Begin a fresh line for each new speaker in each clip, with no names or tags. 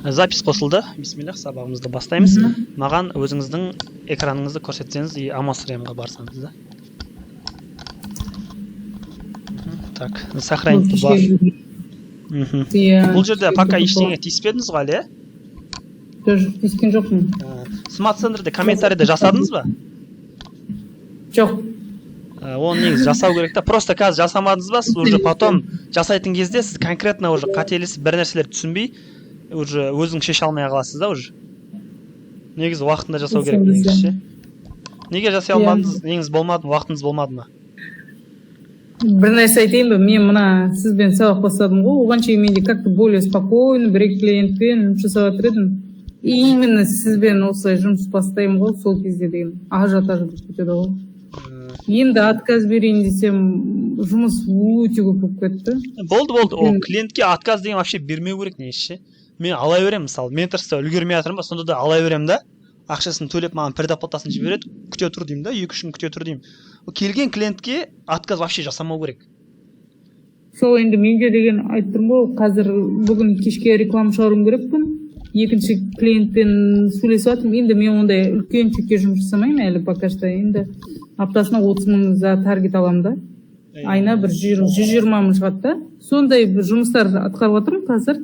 Запись қосылды. Бисмиллах, сабағымызды бастаймыз. Маған өзіңіздің экраныңызды көрсетсеңіз и amoCRM-ға барсаңыз да. Так, сохранить бас.
Иә.
Бұл жерде пока ештеңе тиіспедіңіз ғой әлі, иә?
Жоқ, тиіскен жоқпын.
Смарт центрде комментарийді жасадыңыз ба?
Жоқ.
Оны негізі жасау керек та. Просто қазір жасамадыңыз ба, сіз уже потом жасайтын кезде сіз конкретно уже қателесіп, бір нәрселерді түсінбей, уже өзің шеше алмай қаласыз да уже. Негізі уақытында жасау керек негізі ше. Неге жасай алмадыңыз? Неңіз болмады ма? Уақытыңыз болмады ма?
Бір нәрсе айтайын ба? Мен мына сізбен сабақ бастадым ғой, оған шейін менде как то более спокойно бір екі клиентпен жұмыс жасап жатыр едім. И именно сізбен осылай жұмыс бастаймын ғой, сол кезде деген ажиотаж болып кетеді ғой. Енді отказ берейін десем, жұмыс өте көп болып кетті.
Болды, болды. Ол клиентке отказ деген вообще бермеу керек негізі ше. Мен ала беремін, мысалы, менторство үлгермей жатырмын ба, сонда да ала беремін да. Ақшасын төлеп, маған предоплатасын жібереді, күте тұр деймін да, 2-3 күн күте тұр деймін. Ол келген клиентке отказ вообще жасамау керек.
Сол енді менде деген айтып тұрмын ғой, қазір бүгін кешке реклама шығаруым керекпін, екінші клиентпен сөйлесіп жатырмын. Енді мен ондай үлкен чекке жұмыс жасамаймын әлі пока что. Енді аптасына 30 мың за таргет аламын да, айына бір 120 мың шығады да. Сондай бір жұмыстар атқарып жатырмын қазір.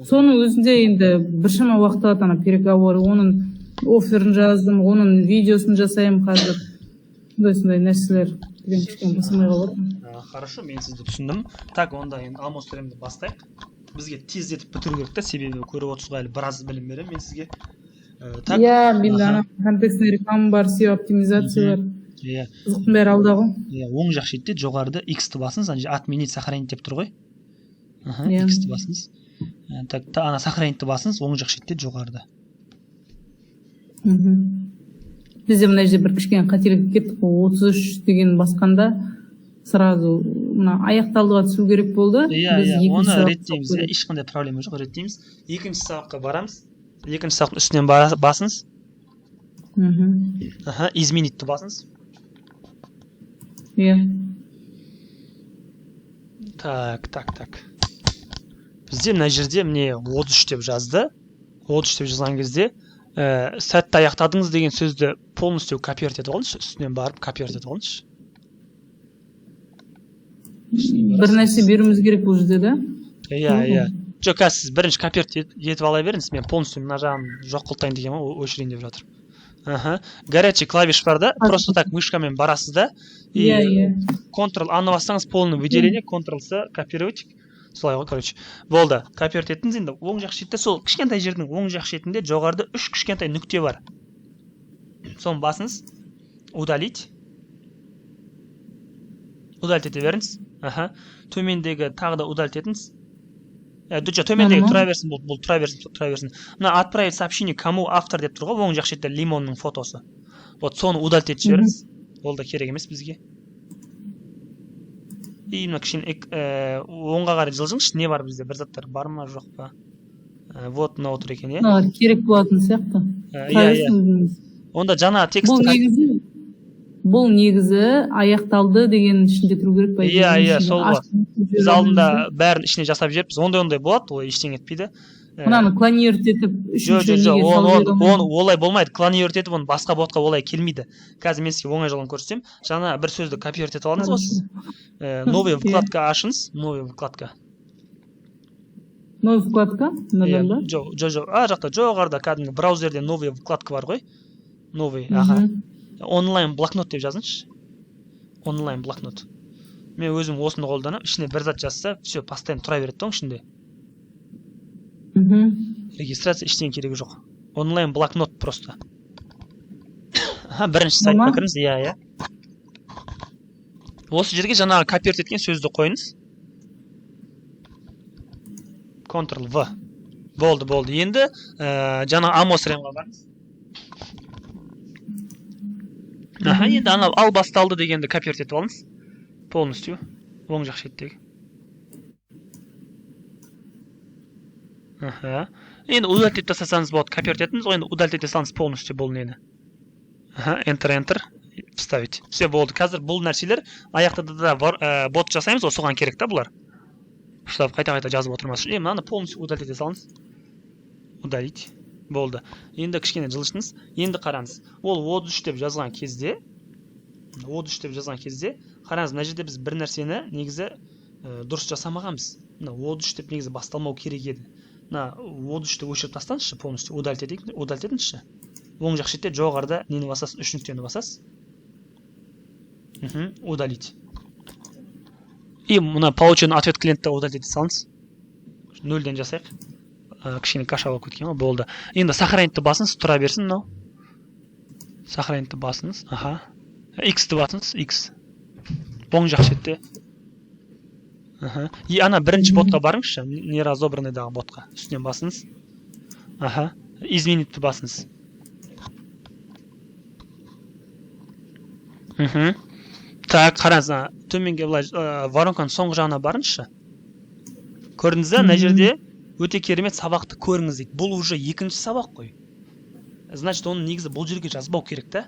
Соның өзінде енді біршама уақыт алады ана переговор, оның офферін жаздым, оның видеосын жасаймын қазір, сондай сондай нәрселер деген кішкене босамай қалып жатырмын.
Хорошо, мен сізді түсіндім. Так, онда енді amoCRM-ді бастайық. Бізге тездетіп бітіру керек та, себебі көріп отырсыз ғой, әлі біраз білім беремін мен сізге. Так.
Иә, менде ана контекстный реклама бар, SEO оптимизация бар. Қызықтың бәрі алда ғой.
Иә, оң жақ шетте жоғарыда X-ті басыңыз, ана жерде «отменить», «сохранить» деп тұр ғой.
Иә.
X-ті басыңыз. Так, ана «сохранить» басыңыз оң жақ шетте жоғарыда.
Бізде мына жерде бір кішкене қателік кеттік қой, 33 деген басқанда сразу мына аяқталдыға түсу керек болды.
Иә.
Біз
Иә,
екінші
оны
сабаққа
реттейміз,
түсу
иә,
керек.
Ешқандай проблема жоқ, реттейміз. Екінші сабаққа барамыз, екінші сабақтың үстінен басыңыз. Аха, «изменить» басыңыз.
Иә.
Так, так, так, бізде мына жерде міне 33 деп жазды. 33 деп жазған кезде «сәтті аяқтадыңыз» деген сөзді полностью копировать етіп алыңызшы, үстінен барып копировать етіп алыңызшы.
Бір нәрсе беруіміз керек бұл жерде да.
Иә, иә, жоқ, қазір сіз бірінші копировать етіп ала беріңіз, мен полностью мына жағын жоқ қылтайын деген ғой, өшірейін деп жатырмын. Аха, горячий клавиш бар да, просто так мышкамен барасыз да и
Иә, иә.
Ctrl А ны бассаңыз, полное выделение, Ctrl С, копировать, солай ғой. Короче, болды, копировать еттіңіз. Енді оң жақ шетте, сол кішкентай жердің оң жақ шетінде жоғарыда үш кішкентай нүкте бар, соны басыңыз, «удалить», удалить ете беріңіз. Аха, төмендегі тағы да удалить етіңіз. Жоқ, төмендегі
Мына ма?
Тұра берсін, бұл тұра берсін, тұра берсін. Мына «отправить сообщение кому автор» деп тұр ғой оң жақ шетте, лимонның фотосы, вот соны удалить етіп жіберіңіз, ол да керек емес бізге. И мына кішкене оңға қарай жылжыңызшы, не бар бізде, бір заттар бар ма, жоқ па? Вот мынау тұр екен, иә.
Мыналар керек болатын сияқты.
Иә.
Тұра
Иә.
берсін өзіңіз.
Онда жаңа текст
Бұл негізі аяқталды деген ішінде тұру керек по идее.
Иә, сол ғой. Біз алдында бәрін ішіне жасап жіберіппіз, ондай болады, ол ештеңе етпейді.
Мынаны клонировать етіп
Жоқ,
үшінші
жоқ, жоқ,
неге
оны
салып
оны
жібере алмаймын?
Оны олай болмайды, клонировать етіп оны басқа ботқа олай келмейді. Қазір мен сізге оңай жолын көрсетемін. Жаңа бір сөзді копировать етіп алдыңыз ғой сіз. Новый
Иә.
вкладка ашыңыз, новый вкладка.
Новый вкладка мынадан ба?
Жоқ, жоқ, жоқ, ар жақта жоғарыда кәдімгі браузерде новый вкладка бар ғой, новый, аха. «Онлайн блокнот» деп жазыңызшы, онлайн блокнот. Мен өзім осыны қолданамын, ішіне бір зат жазса, все, постоянно тұра береді да оның ішінде. Регистрация, ештеңе керегі жоқ, онлайн блокнот просто. Аха, бірінші сайтқа
Ма?
кіріңіз. Иә, осы жерге жаңағы копировать еткен сөзді қойыңыз, Ctrl В. Болды, болды. Енді жаңа amoCRM-ға барыңыз. Аха, енді анау «ал басталды» дегенді копировать етіп алыңыз полностью, оң жақ шеттегі. Аха, енді удалить етіп тастасаңыз болады, копировать еттіңіз ғой, енді удалить ете салыңыз полностью бұл нені. Аха, Enter, Enter, вставить. Все, болды. Қазір бұл нәрселер аяқтада да бар, бот жасаймыз ғой, соған керек та бұлар, чтобы қайта қайта жазып отырмас үшін. Мынаны полностью удалить ете салыңыз. Удалить. Болды. Енді кішкене жылжытыңыз. Енді қараңыз. Ол 33 деп жазған кезде, 33 деп жазған кезде, қараңыз, мына жерде біз бір нәрсені негізі дұрыс жасамағанбыз. Мына 33 деп негізі басталмау керек еді. Мына 33-ті өшіріп тастаңызшы, полностью удалить етейік, удалить етіңізші. Оң жақ шетте жоғарыда нені басасыз? Үш нүктені басасыз. Удалить. И мына получен ответ клиентті удалить ете салыңыз. Нөлден жасайық. Кішкене каша болып кеткен ғой, болды. Енді сохранить басыңыз, тұра берсін мынау. Сохранить басыңыз. Аха. X-ті басыңыз, X. Оң жақ шетте. Аха. И ана бірінші ботқа барыңызшы, не разобранныйдағы ботқа. Үстінен басыңыз. Аха. Изменить басыңыз. Мхм. Так, қараңыз, ана төменге былай воронканың соңғы жағына барыңызшы. Көрдіңіз бе, мына жерде өте керемет, сабақты көріңіз дейді. Бұл уже екінші сабақ қой. Значит, оны негізі бұл жерге жазбау керек та.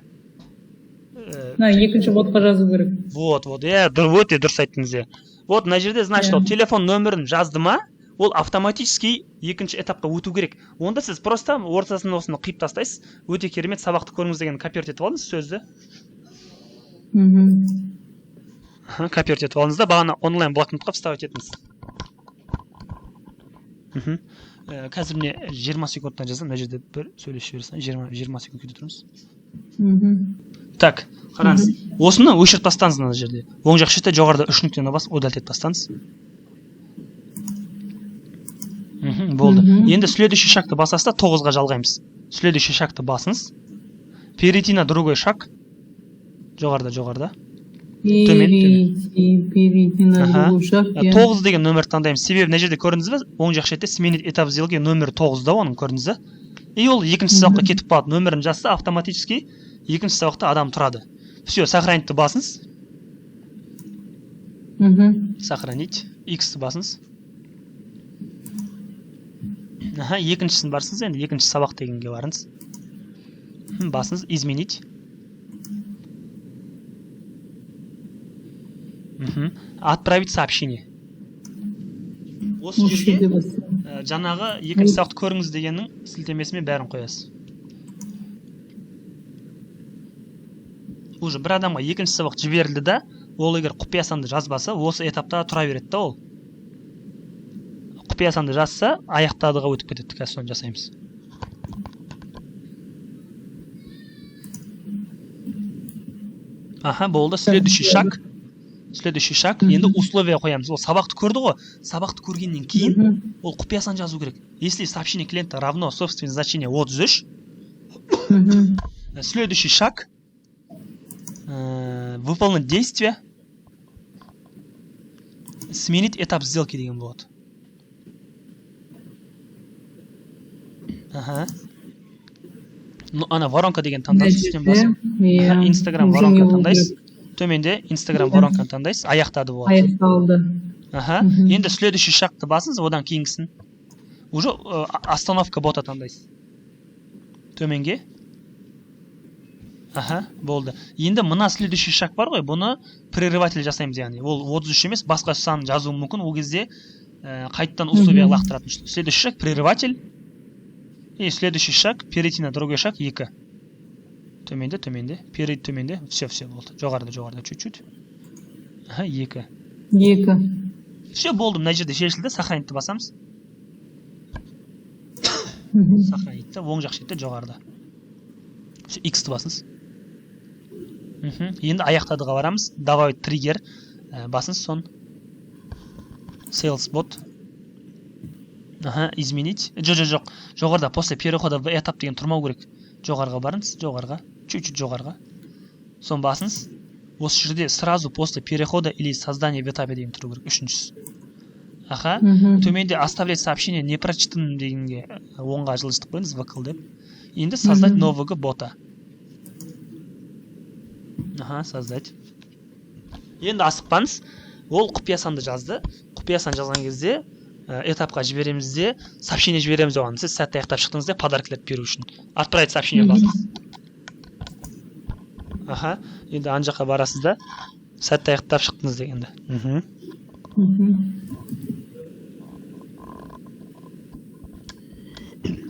Мына екінші ботқа жазу керек.
Вот, вот, иә, өте дұрыс айттыңыз, иә. Вот мына жерде, значит, ол телефон нөмірін жазды ма, ол автоматически екінші этапқа өту керек. Онда сіз просто ортасын осыны қиып тастайсыз. Өте керемет, сабақты көріңіз деген копировать етіп алыңыз сөзді. Аха, копировать етіп алыңыз да, бағана онлайн блокнотқа вставить етіңіз. Мхм. Қазір міне 20 секундтан жазамын, мына жерде бір сөйлесіп жіберсін, 20 секунд күте тұрыңыз. Так, қараңыз. Осыны өшіріп тастаңыз мына жерде. Оң жақ шетте жоғарыда үш нүктені басып, удалить етіп тастаңыз. Болды. Енді следующий шагты басасыз да, 9-ға жалғаймыз. Следующий шагты басыңыз. Перейти на другой шаг. Жоғарыда, жоғарыда. Төмен, төмен.
Перейти на другой шаг. Иә.
9 деген нөмірді таңдаймыз. Себебі мына жерде көрдіңіз бе, оң жақ шетте сменить этап сделки нөмірі 9-да оның, көрдіңіз бе? И ол екінші сабаққа кетіп қалады. Нөмірін жазса, автоматически екінші сабақта адам тұрады. Все, сохранить басыңыз. Сохранить. X-ті басыңыз. Аха, екіншісін барсыз, енді екінші сабақ дегенге барыңыз. Басыңыз, изменить. Отправить сообщение. Осы
Осы
жерге
жерде бассам.
Жаңағы екінші сабақты көріңіз дегеннің сілтемесімен бәрін қоясыз. Уже бір адамға екінші сабақ жіберілді да, ол егер құпия санды жазбаса, осы этапта тұра береді да ол. Құпия санды жазса, аяқтадыға өтіп кетеді. Қазір соны жасаймыз. Аха, болды. Следующий шаг. Следующий шаг. Енді условия қоямыз. Ол сабақты көрді ғой. Сабақты көргеннен кейін ол құпия сан жазу керек. Если сообщение клиента равно собственное значение 33, следующий шаг. Выполнить действие. Сменить этап сделки деген болады. Аха. Ну, ана воронка деген таңдайсыз, үстінен басып.
Иә.
Аха, Инстаграм
Уже
воронка
не болу
таңдайсыз.
керек.
Төменде Инстаграм
Иә.
воронканы таңдайсыз, аяқтады болады.
Аяқталды.
Аха. Енді следующий шагты басыңыз, одан кейінгісін. Уже остановка бота таңдайсыз. Төменге. Аха, болды. Енді мына следующий шаг бар ғой, бұны прерыватель жасаймыз, яғни. Ол 33 емес, басқа сан жазуы мүмкін, ол кезде қайтадан условия лақтыратын үшін. Следующий шаг прерыватель. И следующий шаг перейти на другой шаг 2. Төменде, төменде, перейти төменде, все, все болды. Жоғарыда, жоғарыда чуть-чуть. Аха, 2.
2.
Все болды, мына жерде шешілді, сохранить басамыз. Сохранить, оң жақ шетте жоғарыда. Все, X-ті басыңыз. Енді аяқтадыға барамыз. Добавить триггер. Басыңыз сон. Sales bot. Аха, изменить. Жоқ, жоқ, жоқ. Жоғарыда после перехода в этап деген тұрмау керек. Жоғарыға барыңыз, жоғарыға, чуть-чуть жоғарыға. Сон басыңыз. Осы жерде сразу после перехода или создания в этапе деген тұру керек. Үшіншісі. Аха. Төменде оставлять сообщение непрочитанным дегенге оңға жылжытып қойыңыз, вкл деп. Енді создать нового бота. Аха, создать. Енді асықпаңыз. Ол құпия санды жазды. Құпия сан жазған кезде этапқа жібереміз де, сообщение жібереміз оған. Сіз сәтті аяқтап шықтыңыз деп подаркілерді беру үшін. Отправить сообщение басыңыз. Аха, енді ана жаққа барасыз да, сәтті аяқтап шықтыңыз дегенді.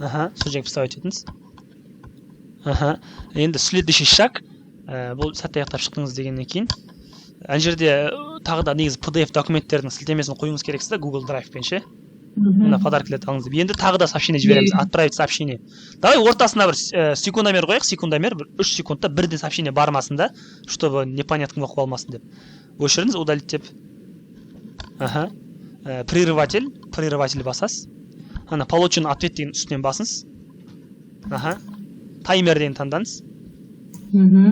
Аха, сол жерге вставить етіңіз. Аха, енді следующий шаг. Бұл сәтті аяқтап шықтыңыз дегеннен кейін ана жерде тағы да негізі PDF документтердің сілтемесін қоюыңыз керексіз да, Google Drive-пен ше. Мына подаркілерді алыңыз деп. Енді тағы да сообщение жібереміз. Отправить сообщение. Давай ортасына бір секундомер қояйық. Секундомер бір 3 секундта бірден сообщение бармасын да, чтобы непонятно болып қалмасын деп. Өшіріңіз, удалить деп. Аха. Прерыватель, прерыватель басасыз. Ана «Получен ответ» деген үстінен басыңыз. Аха. Таймер деген таңдаңыз.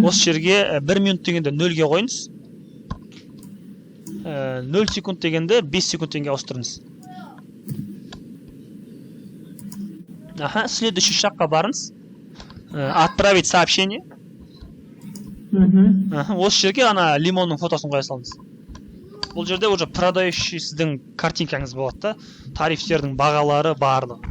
Осы жерге 1 минут дегенде нөлге қойыңыз. 0 секунд дегенде 5 секунд дегенге ауыстырыңыз. Аха, следующий шагқа барыңыз. Отправить сообщение. Аха, осы жерге ана лимонның фотосын қоя салыңыз. Бұл жерде уже продающий сіздің картинкаңыз болады да, тарифтердің бағалары барлығы.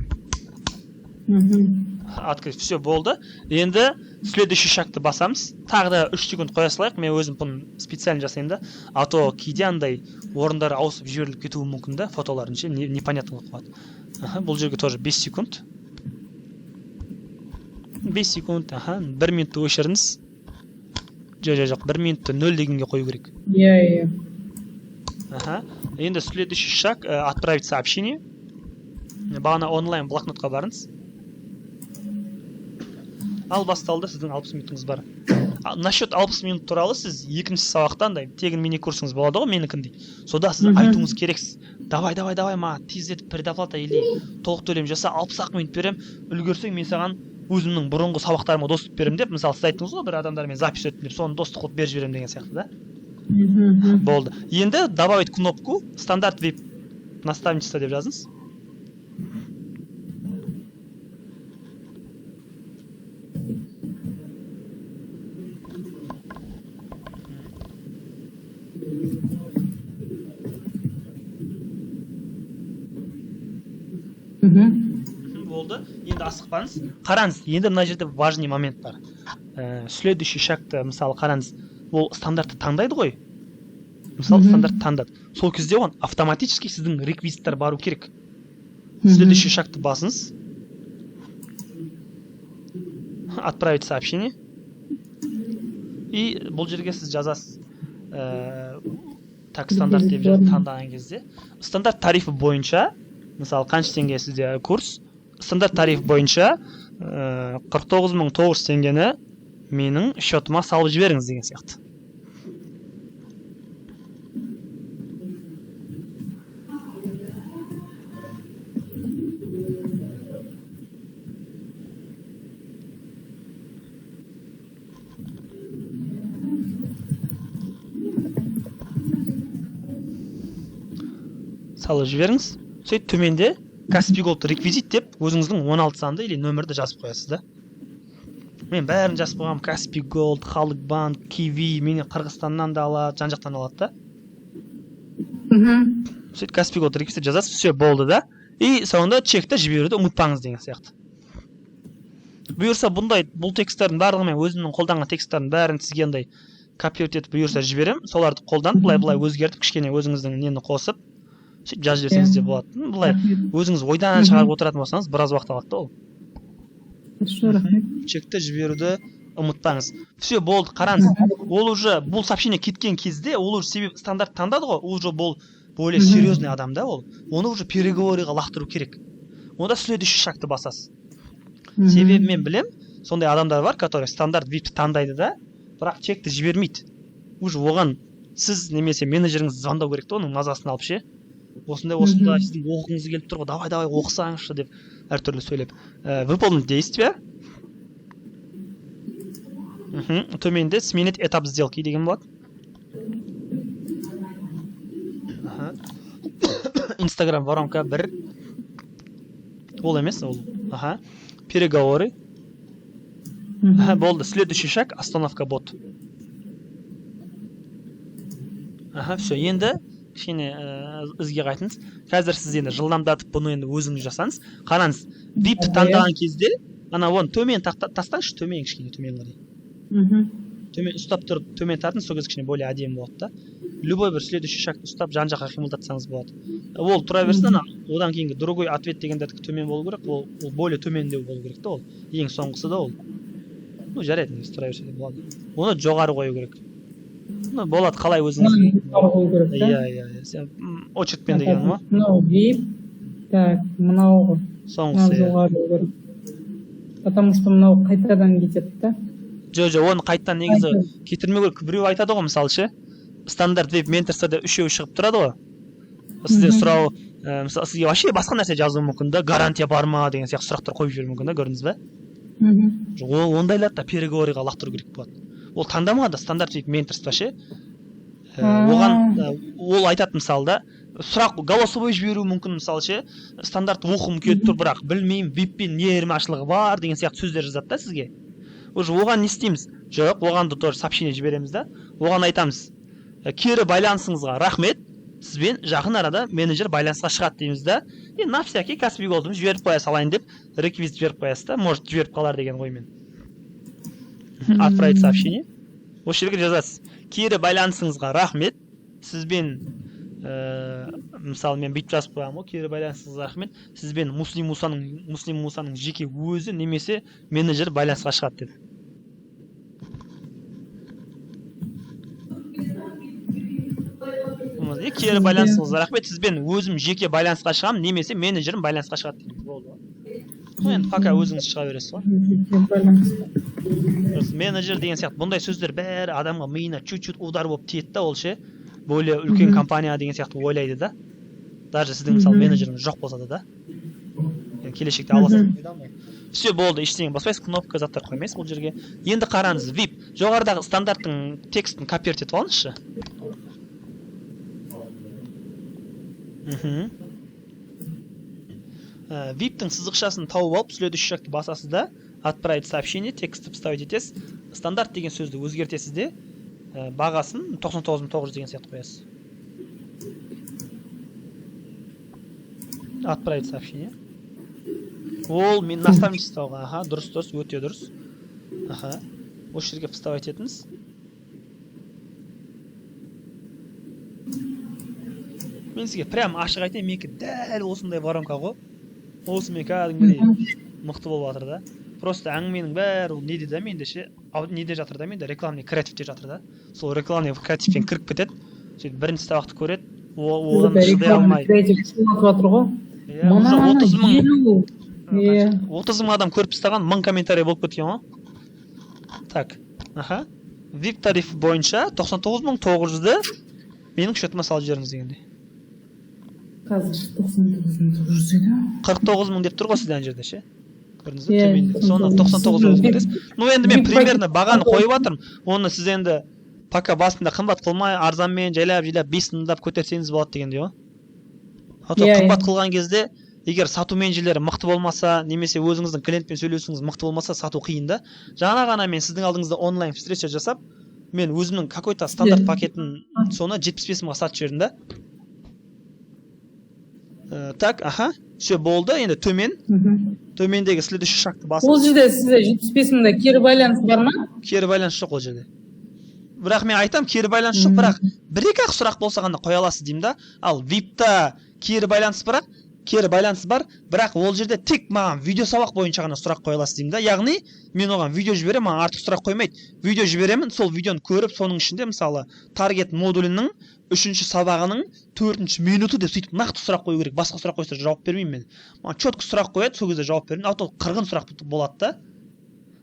Открыть, все, болды. Енді следующий шагты басамыз. Тағы да 3 секунд қоя салайық. Мен өзім бұны специально жасаймын да, а то кейде андай орындары ауысып жіберіліп кетуі мүмкін да, фотолардың ше, непонятно болып қалады. Аха, бұл жерге тоже 5 секунд. 5 секунд, аха, 1 минутты өшіріңіз. Жоқ, жоқ, жоқ, 1 минутты нөл дегенге қою керек.
Иә, иә.
Аха. Енді следующий шаг, отправить сообщение. Бағана онлайн блокнотқа барыңыз. Ал басталды, сіздің 60 минутыңыз бар. Насчет 60 минут туралы сіз екінші сабақта андай тегін мини курсыңыз болады ғой менікіндей. Сонда сіз айтуыңыз керексіз. Давай, давай, давай, маған тездетіп предоплата или толық төлем жаса, 60 ақ минут беремін. Үлгерсең, мен саған өзімнің бұрынғы сабақтарыма доступ беремін деп. Мысалы, сіз айттыңыз ғой, бір адамдармен запись өттім деп, соны доступ қылып беріп жіберемін деген сияқты да. Болды. Енді добавить кнопку «Стандарт вип наставничество» деп жазыңыз. Болды. Енді асықпаңыз. Қараңыз, енді мына жерде важный момент бар. Следующий шагты, мысалы, қараңыз, ол стандартты таңдайды ғой. Мысалы, стандарт таңдады. Сол кезде оған автоматически сіздің реквизиттер бару керек. Следующий шагты басыңыз. Отправить сообщение. И бұл жерге сіз жазасыз. Так, стандарт деп таңдаған кезде стандарт тарифі бойынша, мысалы, қанша теңге сізде курс, стандарт тариф бойынша 49 900 теңгені менің счетыма салып жіберіңіз деген сияқты. Салып жіберіңіз. Сөйтіп төменде «Каспи Голд реквизит» деп өзіңіздің 16 санды или нөмірді жазып қоясыз да. Мен бәрін жазып қойғанмын: Каспи Голд, Халық банк, Киви, мені Қырғызстаннан да алады, жан жақтан алады да. Сөйтіп «Каспи Голд реквизит» жазасыз, все, болды да. И соңында чекті жіберуді ұмытпаңыз деген сияқты. Бұйырса, бұндай бұл тексттердің барлығын, мен өзімнің қолданған тексттердің бәрін сізге андай копировать етіп, бұйырса, жіберемін. Соларды қолданып, былай былай өзгертіп, кішкене өзіңіздің нені қосып, сөйтіп жазып жіберсеңіз де болады. Былай өзіңіз ойдан шығарып отыратын болсаңыз, біраз уақыт алады да ол.
Хорошо, рахмет.
Чекті жіберуді ұмытпаңыз. Все, болды. Қараңыз, ол уже бұл сообщение кеткен кезде ол уже, себебі стандарт таңдады ғой, ол уже бұл более серьезный адам да, ол оны уже переговорыға лақтыру керек. Онда следующий шагты басасыз. Себебі мен білем, сондай адамдар бар, который стандарт вип таңдайды да, бірақ чекті жібермейді. Уже оған сіз немесе менеджеріңіз звондау керек та, оның мазасын алып ше, осындай осындай сіздің оқығыңыз келіп тұр ғой, давай, давай, оқысаңызшы деп әртүрлі сөйлеп. Выполнить действие. Төменде «Сменить этап сделки» деген болады. Аха. Инстаграм воронка бір ол емес ол, аха, переговоры. Аха, болды. Следующий шаг, остановка бот. Аха, все. Енді кішкене ізге қайтыңыз. Қазір сіз енді жылдамдатып, бұны енді өзіңіз жасаңыз. Қараңыз, вип таңдаған кезде ана оны төмен тастаңызшы, төмен, кішкене төмен қарай. Төмен ұстап тұрып төмен тартыңыз, сол кезде кішкене более әдемі болады да. Любой бір следующий шагты ұстап, жан жаққа қимылдатсаңыз болады. Ол тұра берсін. Ана одан кейінгі другой ответ дегендердікі төмен болу керек. Ол более төмендеу болу керек та, ол ең соңғысы да ол. Ну, жарайды, негізі тұра берсе де болады. Оны жоғары қою керек. Ну, болады, қалай өзіңіз.
Мынаны жоғары қою керек та.
Иә, сен очередьпен деген ма?
Мынау вип, так, мынау ғой. Мынау
Соңғысы, иә.
жоғары болу керек, потому что мынау қайтадан кетеді да.
Жоқ, оны қайтадан негізі кетірмеу керек. Біреу айтады ғой, мысалы ше, стандарт вип менторствода үшеуі шығып тұрады ғой сізде. Сұрау, мысалы, сізге вообще басқа нәрсе жазуы мүмкін да, гарантия бар ма деген сияқты сұрақтар қойып жіберуі мүмкін да, көрдіңіз ба?
Мхм.
Жоқ, ол ондайларды да переговорыға лақтыру керек болады. Ол таңдамады стандарт вип менторство ше. Оған ол айтады, мысалы да, сұрақ голосовой жіберуі мүмкін, мысалы ше, стандарт оқығым келіп тұр, бірақ білмеймін, виппен не айырмашылығы бар деген сияқты сөздер жазады да сізге. Уже оған не істейміз? Жоқ, оған да тоже сообщение жібереміз да, оған айтамыз: «Кері байланысыңызға рахмет, сізбен жақын арада менеджер байланысқа шығады», — дейміз да. И на всякий Каспи Голдымды жіберіп қоя салайын деп, реквизит жіберіп қоясыз да, может, жіберіп қалар деген оймен. Отправить сообщение. Осы жерге жазасыз: кері байланысыңызға рахмет, сізбен, мысалы, мен бүйтіп жазып қоямын ғой: кері байланысыңызға рахмет, сізбен Муслим Мусаның жеке өзі немесе менеджер байланысқа шығады деп. Болмаса, кері байланысыңызға рахмет, сізбен өзім жеке байланысқа шығамын немесе менеджерім байланысқа шығады дейміз. Болды ғой. Ну, енді пока өзіңіз шыға бересіз ғой.
Жеке байланысқа.
Просто менеджер деген сияқты бұндай сөздер бәрі адамға миына чуть чуть удар болып тиеді да, ол ше более үлкен компания деген сияқты ойлайды да, даже сіздің, мысалы, менеджеріңіз жоқ болса да. Енді келешекте аласыз. Все, болды, ештеңе баспайсыз, кнопка, заттар қоймайсыз бұл жерге. Енді қараңыз, вип жоғарыдағы стандарттың текстін копировать етіп алыңызшы. Виптің сызықшасын тауып алып, следующий шагты басасыз да, отправить сообщение, текстті вставить етесіз, стандарт деген сөзді өзгертесіз де, бағасын 99 900 деген сияқты қоясыз. Отправить сообщение. Ол мен наставничествоға. Аха, дұрыс, дұрыс, өте дұрыс. Аха, осы жерге вставить етіңіз. Мен сізге прям ашық айтайын, менікі дәл осындай воронка ғой. Осымен кәдімгідей мықты болып жатыр да. Просто әңгіменің бәрі ол неде да менде ше, неде жатыр да, менде рекламный креативте жатыр да. Сол рекламный креативпен кіріп кетеді, сөйтіп бірінші сабақты көреді, одан шыдай алмай.
Креатив шулатып жатыр ғой.
Иә, уже
Мынаны
30 000
елу, иә.
30 000 адам көріп тастаған, 1000 комментарий болып кеткен ғой. Так, аха, вип тариф бойынша 99 900-ді менің счетыма салып жіберіңіз дегендей.
Қазір 99 900 еді.
49 000 деп тұр ғой сізде ана жерде ше, көрдіңіз бе?
Иә.
Төменде. Соны 99 өзгертесіз. Ну, енді мен
VIP
примерно бағаны
пакет.
қойып жатырмын. Оны сіз енді пока басында қымбат қылмай, арзанмен жайлап жайлап 5 мыңдап көтерсеңіз болады дегендей ғой. А то
Иә,
қымбат қылған кезде, егер сату менеджерлері мықты болмаса немесе өзіңіздің клиентпен сөйлесуіңіз мықты болмаса, сату қиын да. Жаңа ғана мен сіздің алдыңызда онлайн встреча жасап, мен өзімнің какой то стандарт пакетін соны 75 мыңға сатып жібердім да. Так, аха, все, болды. Енді төмен, төмендегі следующий шагты басып.
Ол жерде сізде 75 мыңда кері байланыс бар ма?
Кері байланыс жоқ ол жерде, бірақ мен айтамын, кері байланыс жоқ, бірақ бір екі ақ сұрақ болса ғана қоя аласыз деймін да. Ал випта кері байланыс, бірақ кері байланыс бар, бірақ ол жерде тек маған видео сабақ бойынша ғана сұрақ қоя аласыз деймін да. Яғни мен оған видео жіберемін, маған артық сұрақ қоймайды. Видео жіберемін, сол видеоны көріп, соның ішінде, мысалы, таргет модулінің үшінші сабағының төртінші минуты деп, сөйтіп нақты сұрақ қою керек. Басқа сұрақ қойса, жауап бермеймін мен. Маған четко сұрақ қояды, сол кезде жауап беремін. А то қырғын сұрақ болады да.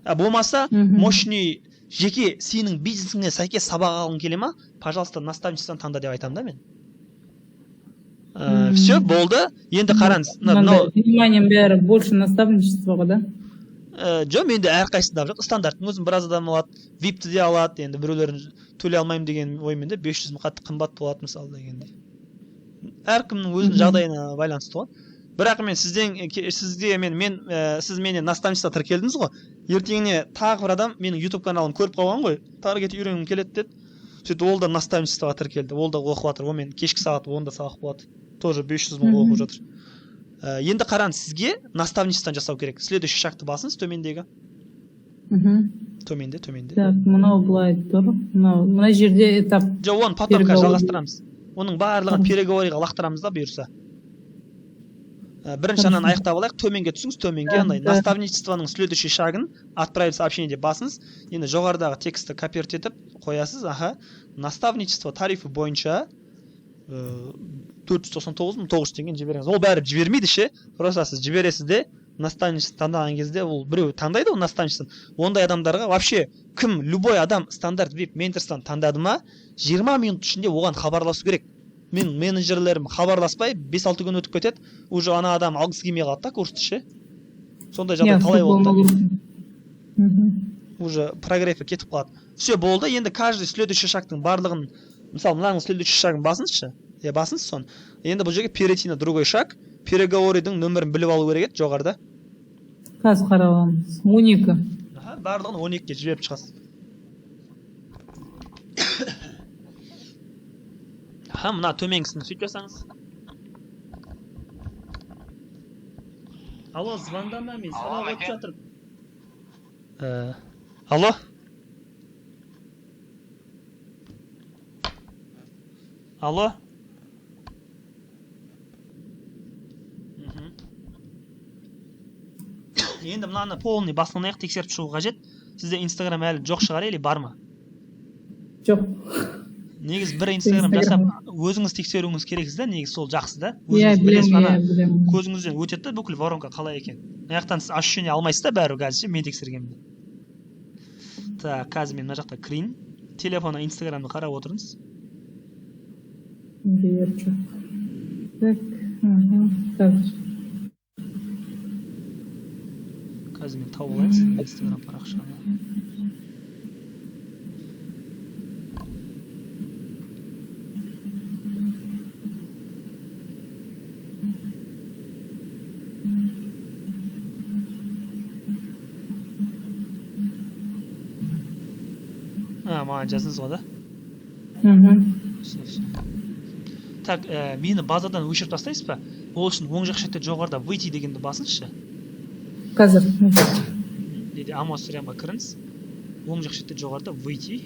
А болмаса, мощный жеке сенің бизнесіңе сәйкес сабақ алғың келе ма, пожалуйста, наставничествоны таңда деп айтамын да мен. Все, болды. Енді қараңыз, мынау
Мынандай вниманием бәрі больше наставничествоға да.
Жоқ, менде әрқайсысында жоқ. Стандарттың өзін біраз адам алады, випті де алады. Енді біреулер төлей алмаймын деген оймен де, 500 мың қатты қымбат болады, мысалы, дегендей. Әркімнің өзінің жағдайына байланысты ғой. Бірақ мен сізден сізде мен сіз менен наставничество тіркелдіңіз ғой, ертеңіне тағы бір адам менің YouTube каналымды көріп қалған ғой, таргет үйренгім келеді деді. Сөйтіп ол да наставничествоға тіркелді, ол да оқып жатыр. Онымен кешкі сағат 10-да сабақ болады, тоже 500 мыңға оқып жатыр. Енді қараңыз, сізге наставничествоны жасау керек. Следующий шагты басыңыз, төмендегі. Төменде, төменде.
Так, мынау былай тұр. Мынау мына жерде этап.
Жоқ, оны потом қазір
Переговоры.
жалғастырамыз. Оның барлығын переговорыға лақтырамыз да, бұйырса. Бірінші ананы аяқтап алайық. Төменге түсіңіз, төменге, андай наставничествоның следующий шагын, отправить сообщение деп басыңыз. Енді жоғарыдағы текстті копировать етіп қоясыз. Аха, наставничество тарифі бойынша 499 900 теңгені жіберіңіз. Ол бәрі жібермейді ше, просто сіз жібересіз де. Наставничество таңдаған кезде ол біреу таңдайды ғой наставничествоны. Ондай адамдарға вообще кім, любой адам стандарт вип менторствоны таңдады ма, 20 минут ішінде оған хабарласу керек. Мен менеджерлерім хабарласпай 5-6 күн өтіп кетеді, уже ана адам алғысы келмей қалады да курсты ше. Сондай жағдай
Иә,
талай
сол
болды да.
болмау керек.
Уже прогреві кетіп қалады. Все, болды. Енді каждый следующий шагтың барлығын, мысалы, мынаның следующий шагын басыңызшы. Иә, басыңыз соны. Енді бұл жерге перейти на другой шаг, переговорыдың нөмірін біліп алу керек еді жоғарыда.
Қазір қарап аламыз. 12.
Аха, барлығын 12-ге жіберіп шығасыз. Аха, мына төменгісін сөйтіп жасаңыз. Алло, звондама, мен сабақ өтіп жатырмын. Алло, алло. Енді мынаны полный басынан аяқ тексеріп шығу қажет. Сізде Инстаграм әлі жоқ шығар или бар ма?
Жоқ.
Негізі бір Инстаграм жасап,
Инстаграм.
өзіңіз тексеруіңіз керексіз да, негізі сол жақсы да.
Иә.
Өзіңіз білесіз,
Білемін.
ана
Иә, білемін.
көзіңізден өтеді да бүкіл воронка қалай екен. Мына жақтан сіз ощущение алмайсыз да бәрібір қазір ше, мен тексергенімде. Так, қазір мен мына жақта кірейін. Телефоннан Инстаграмды қарап отырыңыз.
Менде жоқ. Так, қазір.
Қазір мен тауып алайын сіздің Инстаграм парақшаны. А, маған жаздыңыз ғой да?
Мхм.
Все, все. Так, мені базадан өшіріп тастайсыз ба? Ол үшін оң жақ шетте жоғарыда выйти дегенді басыңызшы.
Қазір.
Неде, Амос CRM-ға кіріңіз. Оң жақ шетте жоғарыда выйти.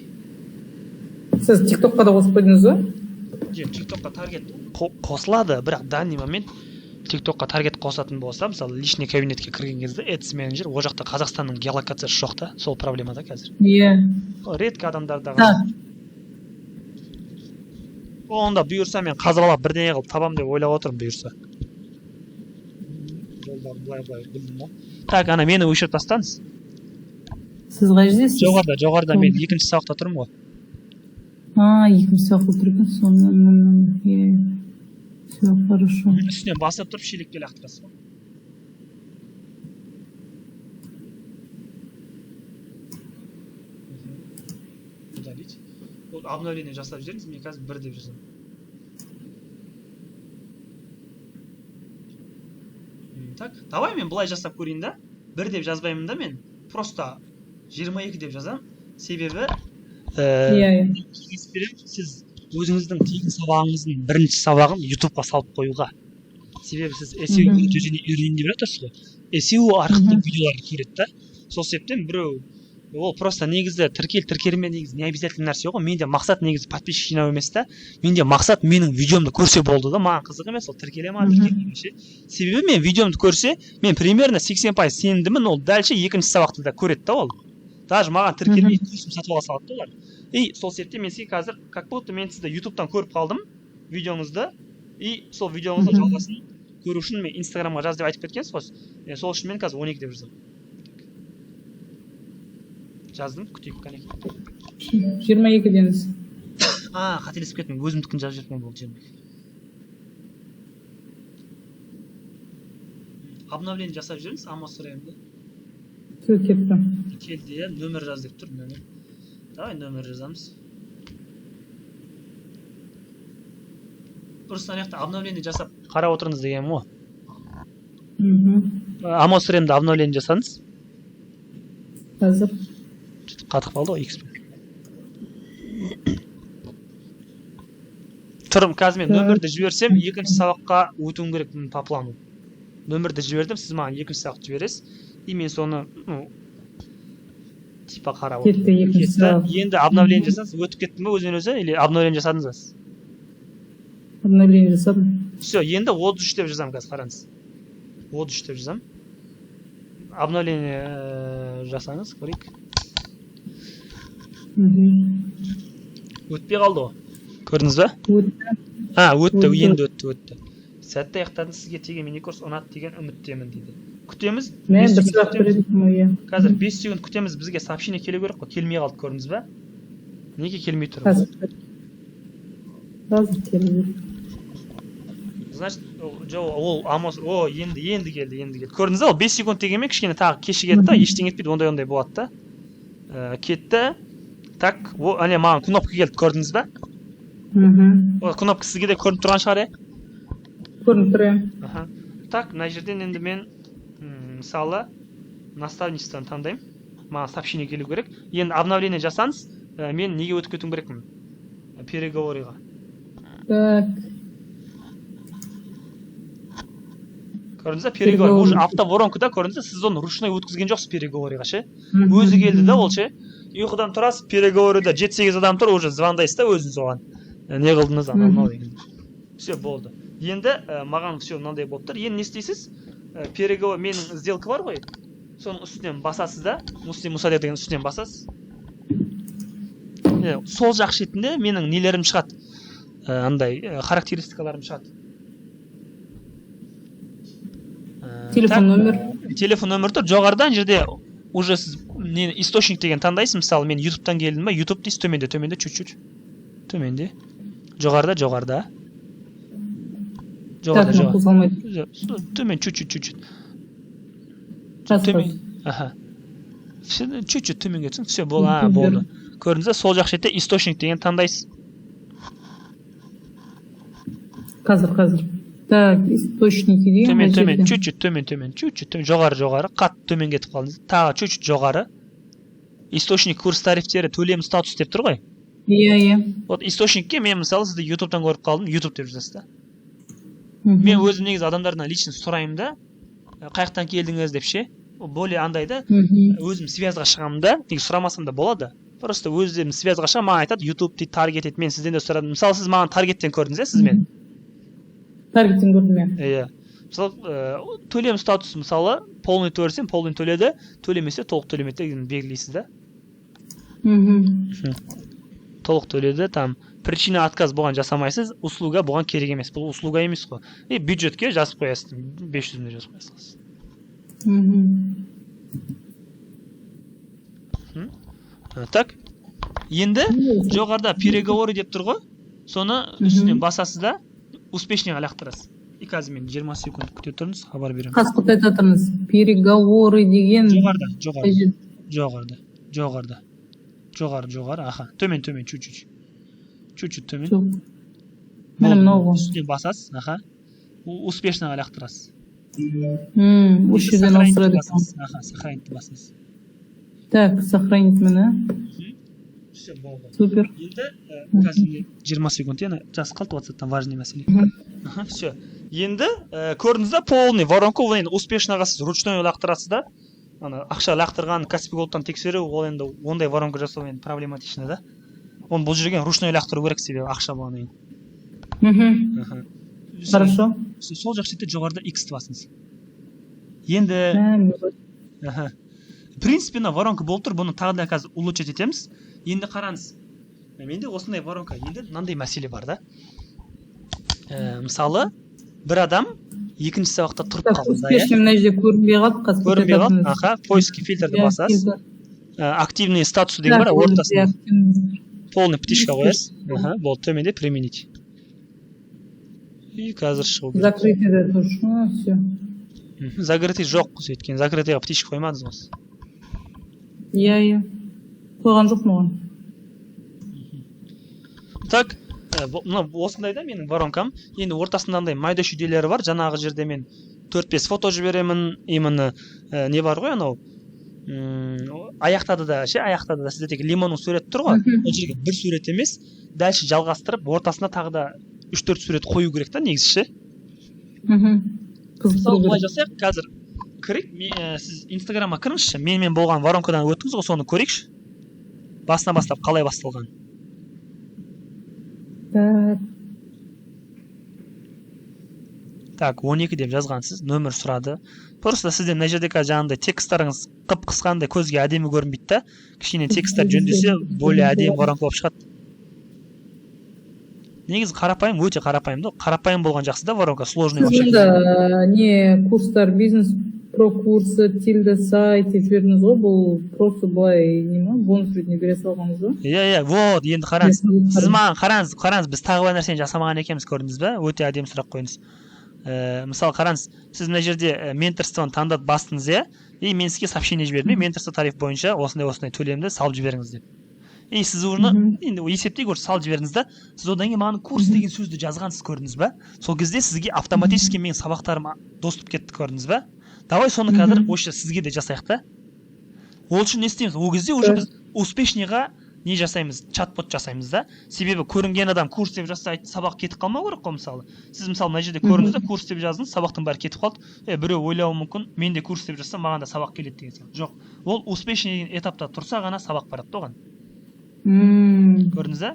Сіз ТикТокқа да қосып қойдыңыз ба?
Жоқ, ТикТокқа таргет қосылады, бірақ данный момент ТикТокқа таргет қосатын болса, мысалы, личный кабинетке кірген кезде Ads Manager, ол жақта Қазақстанның геолокациясы жоқ та, сол проблема да қазір. Редко адамдарда ғана. Онда бұйырса мен қазбалап бірдеңе қылып табамын деп ойлап отырмын, бұйырса. Жолдарын былай былай білдім ғой. Так, ана мені өшіріп тастаңыз.
Сіз қай жердесіз?
Жоғарыда, жоғарыда, мен екінші сабақта тұрмын ғой.
А, екінші сабақта тұр екенсіз. Сонымен, иә. Все хорошо.
Үстінен басып тұрып шелекке лақтырасыз ғой. Удалить. Вот, обновление жасап жіберіңіз, мен қазір бір деп жазамын. Так, давай мен былай жасап көрейін да. Бір деп жазбаймын да мен. Просто 22 деп жазамын. Себебі,
Иә, иә.
кеңес беремін, сіз өзіңіздің тегін сабағыңыздың бірінші сабағын ютубқа салып қоюға. Себебі сіз SEO үйрету үйренейін деп жатырсыз ғой. SEO арқылы видеоларды көреді да. Сол себептен біреу ол просто негізі тіркел, тіркелме негізі не обязательно нәрсе ғой. Менде мақсат негізі подписчик жинау емес та. Менде мақсат менің видеомды көрсе болды да. Маған қызық емес ол тіркеле ма, тіркелмей ме ше. Себебі мен видеомды көрсе, мен примерно 80% сенімдімін, ол дальше екінші сабақты да көреді да ол. Даже маған тіркелмей курсым сатып ала салады да олар. И сол себептен мен сізге қазір, как будто мен сізді ютубтан көріп қалдым видеоңызды, и сол видеоңыздың жалғасын көру үшін мен Инстаграмға жаз деп айтып кеткенсіз ғой. Мен сол үшін мен қазір 12 деп жазамын. Жаздым, күтейік кәнекей.
22 деңіз.
А, қателесіп кеттім, өзімдікін жазып жіберіппін, болды, 22. Обновление жасап жіберіңіз, Амос CRM-ді.
Все, кетті.
Келді, иә, нөмір жаз деп тұр, нөмір. Давай нөмір жазамыз. Просто ана жақта обновление жасап қарап отырыңыз дегенім ғой. Амос CRM-ді обновление жасаңыз.
Қазір.
Қатып қалды ғой X-пен. Тұрым, қазір мен нөмірді жіберсем, екінші сабаққа өтуім керек по плану. Нөмірді жібердім, сіз маған екінші сабақты жібересіз. И мен соны, ну, Типа қарап
Кетті екінші
кетті.
Сабақ.
Енді обновление жасаңыз. Өтіп кетті ме өзінен өзі или обновление жасадыңыз ба сіз?
Обновление жасадым.
Все, енді 33 деп жазамын. Қазір қараңыз, 33 деп жазамын. Обновление жасаңыз, көрейік. Өтпей қалды ғой, көрдіңіз ба?
Өтті.
А, өтті.
Өтті.
Енді өтті, өтті. Сәтті аяқтадыңыз, сізге тегін мини курс ұнады деген үміттемін дейді. Күтеміз.
Мен
5
бір
секунд
сұрақ
күтеміз.
бередім ғой, иә.
Қазір 5 секунд күтеміз, бізге сообщение келу керек қой. Келмей қалды, көрдіңіз ба? Неге келмей тұр?
Қазір, қазір келді.
Значит, жоқ, ол амос. О, енді келді, енді келді, көрдіңіз ба? Ол 5 секунд дегенмен кішкене тағы кешігеді да. Ештеңе етпейді, ондай болады да. Кетті. Так, о, әне, маған кнопка келді, көрдіңіз ба?
Мхм.
Ол кнопка сізге де көрініп тұрған шығар, иә?
Көрініп тұр, иә.
Аха. Так, мына жерден енді мен мысалы, наставничествоны таңдаймын. Маған сообщение келу керек. Енді обновление жасаңыз. Мен неге өтіп кетуім керекпін? Переговорыға.
Так.
Көрдіңіз ба? Переговор
Переговор.
уже автоворонкада, көрдіңіз ба? Сіз оны ручной өткізген жоқсыз переговорыға ше. Өзі келді да ол ше. Ұйқыдан тұрасыз, переговорыда жеті сегіз адам тұр, уже звондайсыз да өзіңіз оған. Не қылдыңыз, анау мынау деген. Все, болды. Енді маған все мынандай болып тұр. Енді не істейсіз? Переговор, менің сделка бар ғой, соның үстінен басасыз да, Муслим Мусалиев деген үстінен басасыз. Сол жақ шетінде менің нелерім шығады. Андай характеристикаларым шығады.
Телефон
Так,
номер.
Телефон нөмірі тұр жоғарыда. Ана жерде уже сіз не, источник деген таңдайсыз. Мысалы, мен Ютубтан келдім ба, Ютуб дейсіз. Төменде, төменде, чуть чуть төменде, жоғарыда, жоғарыда,
Так,
жоғарыда.
мына қозғалмайды.
Төмен, чуть чуть, чуть чуть.
Жас.
Төмен, аха. Все, чуть чуть төменге түсің. Все, болды. А, болды, көрдіңіз ба? Сол жақ шетте источник деген таңдайсыз.
Қазір, қазір. Так, источники деген
Төмен.
қай
Төмен.
жерде?
Чуть чуть төмен, төмен, чуть чуть төмен, жоғары, жоғары, қатты төмен кетіп қалдыңыз. Тағы чуть чуть жоғары. Источник, курс тарифтері, төлем статус деп тұр ғой.
Иә.
Вот, источникке мен, мысалы, сізді Ютубтан көріп қалдым, Ютуб деп жазасыз да. Мен өзім негізі адамдардан лично сұраймын да, қай жақтан келдіңіз деп ше. Ол более андай да. Өзім связьға шығамын да, негізі сұрамасам да болады, просто өздерім связьға шығамын. Маған айтады, Ютуб дейді, таргет дейді. Мен сізден де сұрадым. Мысалы, сіз маған таргеттен көрдіңіз, иә, сіз мені?
Таргеттен көрдім, иә.
Иә. Мысалы, төлем статусы, мысалы, полный төлесем, полный төледі, төлемесе, толық төлемеді деген белгілейсіз да. Толық төледі. Там причина отказ, бұған жасамайсыз. Услуга бұған керек емес, бұл услуга емес қой. И бюджетке жазып қоясыз, 500 мың жазып қоясыз. Так, енді жоғарыда переговоры деп тұр ғой, соны үстінен басасыз да, успешныйға лақтырасыз. И қазір мен 20 секунд күте тұрыңыз, хабар беремін.
Қазір айта тұрыңыз, переговоры деген
Жоғарыда.
қай
Жоғарыда.
жерде?
Жоғарыда, жоғарыда, жоғары, жоғары, аха, төмен, төмен, чуть чуть, чуть чуть төмен.
Жоқ, міне, мынау ғой.
Үстіне басасыз, аха, успешныйға лақтырасыз.
Осы жерден
Сохранить
ауыстырады екен.
басасыз, аха, сохранить басасыз.
Так, сохранить, міне.
Все, болды.
Супер.
Енді қазір міне 20 секунд, yana жазып қалды WhatsApp'тан, важный мәселе. Аха, все. Енді көрдіңіз да, полный воронка. Ол енді успешныйға сіз ручной лақтырасыз да. Ана ақша лақтырған Каспи Голдтан тексеру, ол енді ондай воронка жасау енді проблематично да. Оны бұл жерге ручной лақтыру керек, себебі ақша болғаннан кейін. Аха.
Хорошо.
Сол жақ шетте жоғарыда X басыңыз енді. Аха. В принципе, мына воронка болып тұр, бұны тағы да қазір улучшать етеміз. Енді қараңыз, менде осындай воронка. Енді мынандай мәселе бар да. Мысалы, бір адам екінші сабақта тұрып
Так,
қалды да, иә?
успешный мына жерде көрінбей қалды, қазір
Көрінбей қалды.
көрсетіп
Аха, поиски, фильтрді
Иә,
басасыз.
фильтр.
Активный статусы деген бар
Так,
ортасында.
активный.
Полный птичка қоясыз. Аха, болды, төменде применить. И қазір шығу керек.
Закрытый да тоже. Все.
Закрытый жоқ, өйткені закрытыйға птичка қоймадыңыз ғой сіз.
Иә, қойған жоқпын оған.
Так, мына осындай да менің воронкам. Енді ортасында андай майда шүйделері бар. Жаңағы жерде мен төрт бес фото жіберемін. Именно не бар ғой, анау аяқтады да ше, аяқтады да, сізде тек лимонның суреті тұр ғой. Ол жерге бір сурет емес, дальше жалғастырып, ортасына тағы да үш төрт сурет қою керек та негізі ше.
Қызықтыру
Мысалы, былай
керек.
жасайық қазір. Кірейік. Сіз Инстаграмға кіріңізші, менімен болған воронкадан өттіңіз ғой, соны көрейікші, басынан бастап қалай басталған.
Так.
Так, 12 деп жазғансыз, нөмір сұрады. Просто сізде мына жерде қазір жаңағындай тексттарыңыз қып қысқандай, көзге әдемі көрінбейді да. Кішкене тексттер жөндесе, более әдемі воронка болып шығады. Негізі қарапайым, өте қарапайым да. Қарапайым болған жақсы да воронка, сложный
Сіз
вообще.
Мұнда не курстар, бизнес про курсы, Тильда сайт деп жібердіңіз ғой, бұл просто былай не ма, бонус ретінде бере салғаныңыз ба?
Иә, вот енді қараңыз. Сіз маған қараңыз, қараңыз, біз тағы бір нәрсені жасамаған екенбіз, көрдіңіз ба? Өте әдемі сұрақ қойдыңыз. Мысалы, қараңыз, сіз мына жерде менторствоны таңдап бастыңыз, иә, и мен сізге сообщение жібердім, менторство тариф бойынша осындай осындай төлемді салып жіберіңіз деп. И сіз оны енді есептей уже салып жібердіңіз да, сіз одан кейін маған курс деген сөзді жазғансыз, көрдіңіз ба? Сол кезде сізге автоматически менің сабақтарым доступ кетті, көрдіңіз ба? Давай соны қазір осы сізге де жасайық та. Ол үшін не істейміз? Ол кезде уже біз успешныйға не жасаймыз, чат-бот жасаймыз да. Себебі көрінген адам курс деп жазса, сабақ кетіп қалмау керек қой. Мысалы, сіз, мысалы, мына жерде көрдіңіз да, курс деп жаздыңыз, сабақтың бәрі кетіп қалды. Біреу ойлауы мүмкін, мен де курс деп жазсам, маған да сабақ келеді деген сияқты. Жоқ, ол успешный деген этапта тұрса ғана сабақ барады да оған. Көрдіңіз ба?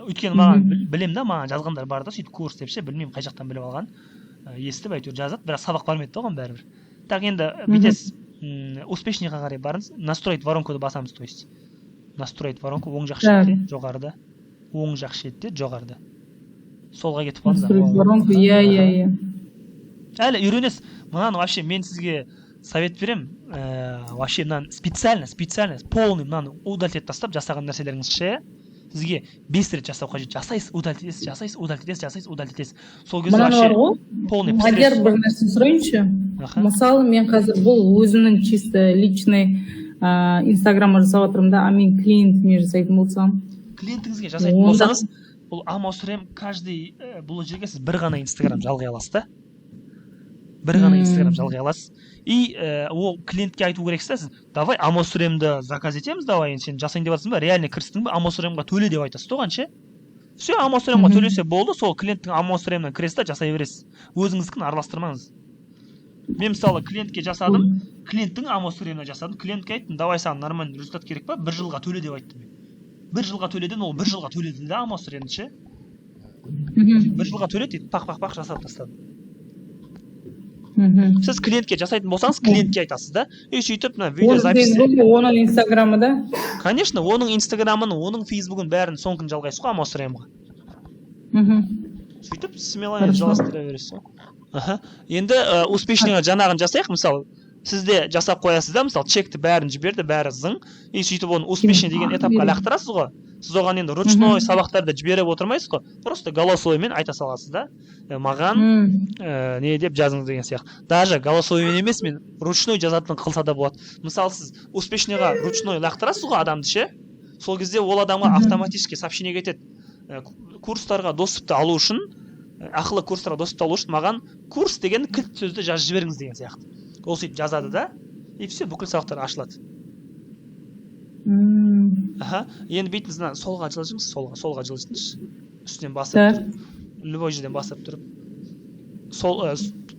Өйткені маған білемін да, маған жазғандар бар да сөйтіп курс деп ше, білмеймін қай жақтан біліп алған, естіп әйтеуір жазады, бірақ сабақ бармайды да оған бәрібір. Так, енді бүйтесіз, успешныйға қарай барыңыз, настроить воронканы басамыз, то есть настроить воронку оң жақ шетте жоғарыда, оң жақ шетте жоғарыда, солға кетіп қалдыңыз.
Настроить воронку, иә, иә, иә.
Әлі үйренесіз мынаны. Вообще мен сізге совет беремін, вообще мынаны специально полный мынаны удалить етіп тастап, жасаған нәрселеріңіз ше, сізге 5 рет жасау қажет. Жасайсыз, удалить етесіз, жасайсыз, удалить етесіз, жасайсыз, удалить етесіз. Сол кезде
Мынаны бар
вообще
ғой,
полный
Мадияр,
пісіресіз.
бір нәрсе сұрайыншы.
Аха.
Мысалы, мен қазір бұл өзімнің чисто личный инстаграмға жасап жатырмын да, а мен клиентіме жасайтын болсам?
Клиентіңізге жасайтын болсаңыз, бұл amoCRM каждый, бұл жерге сіз бір ғана инстаграм жалғай аласыз да, бір ғана инстаграм жалғай аласыз. И ол клиентке айту керексіз да, сіз давай amoCRM-ді заказ етеміз, давай енді сен жасайын деп жатырсың ба, реально кірістің ба, amoCRM-ға төле деп айтасыз да оған ше. Все, amoCRM-ға төлесе болды, сол клиенттің amoCRM-нан кіресіз да, жасай бересіз, өзіңіздікін араластырмаңыз. Мен, мысалы, клиентке жасадым, клиенттің amoCRM-на жасадым. Клиентке айттым: давай, саған нормальный результат керек па, бір жылға төле деп айттым. Мен бір жылға төледім, ол бір жылға төледі да amoCRM-ді ше. Бір жылға төледі дейді, пақ пақ пақ жасап тастадым. Сіз клиентке жасайтын болсаңыз, клиентке айтасыз да, и сөйтіп мына видео
Оның
запись.
Фейсбугі, оның инстаграмы да.
Конечно, оның инстаграмын, оның фейсбугін, бәрін соңғын жалғайсыз ғой amoCRM-ға. Сөйтіп смело
Хорошо.
жалғастыра бересіз ғой. Аха, енді успешныйға жаңағын жасайық. Мысалы, сіз де жасап қоясыз да, мысалы, чекті бәрін жіберді, бәрі зың, и сөйтіп оны успешный деген этапқа лақтырасыз ғой. Сіз оған енді ручной сабақтарды жіберіп отырмайсыз ғой, просто голосовоймен айта саласыз да. Маған не деп жазыңыз деген сияқты. Даже голосовоймен емес, мен ручной жазатын қылса да болады. Мысалы, сіз успешныйға ручной лақтырасыз ғой адамды ше, сол кезде ол адамға автоматически сообщение кетеді. Курстарға доступты алу үшін, ақылы курстарға доступты алу үшін маған курс деген кілт сөзді жазып жіберіңіз деген сияқты. Ол сөйтіп жазады да, и все, бүкіл сабақтар ашылады. Аха, енді бүйтіңіз, мына солға жылжыңыз, солға жылжытыңызшы, үстінен басып тұрып, любой жерден басып тұрып, сол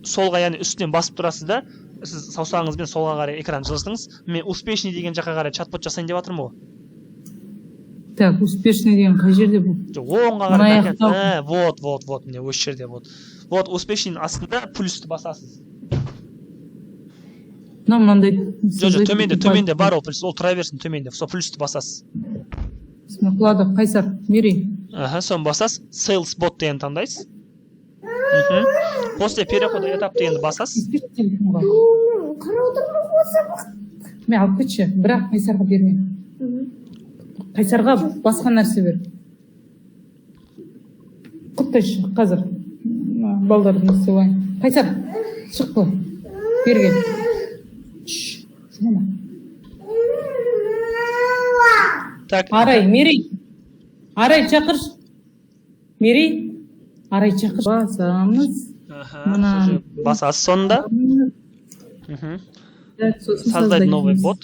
солға, яғни үстінен басып тұрасыз да, сіз саусағыңызбен солға қарай экран жылжытыңыз. Мен успешный деген жаққа қарай чат-бот жасайын деп жатырмын ғой.
Так, успешный деген қай жерде бұл?
Жоқ, оңға
Мына
қарай.
Аяқта.
Вот, вот, вот, міне, осы жерде. Вот, вот, успешныйдің астында плюсті басасыз.
Мына мынандай?
Жоқ, төменде, төменде бар ол плюс, ол тұра берсін төменде, сол плюсті басасыз.
Құлады, Қайсар, Мерей.
Аха, соны басасыз, sales бот деген таңдайсыз. После перехода этап дегенді басасыз.
Берші телефонға.
Қарап отырмын ғой сабақ.
Мен алып кетші, бірақ Қайсарға берме. Қайсарға басқа нәрсе бер. Құттайшы, қазір мына балдарды не істеп алайын. Қайсар, шық былай, бері кел. Шш, жылама.
Так.
Арай, Мерей, Арай шақыршы. Мерей, Арай шақыршы. Басамыз.
Аха,
Мына-
сол жерге басасыз соңында.
Так, сосын
Создать новый
дейміз.
бот.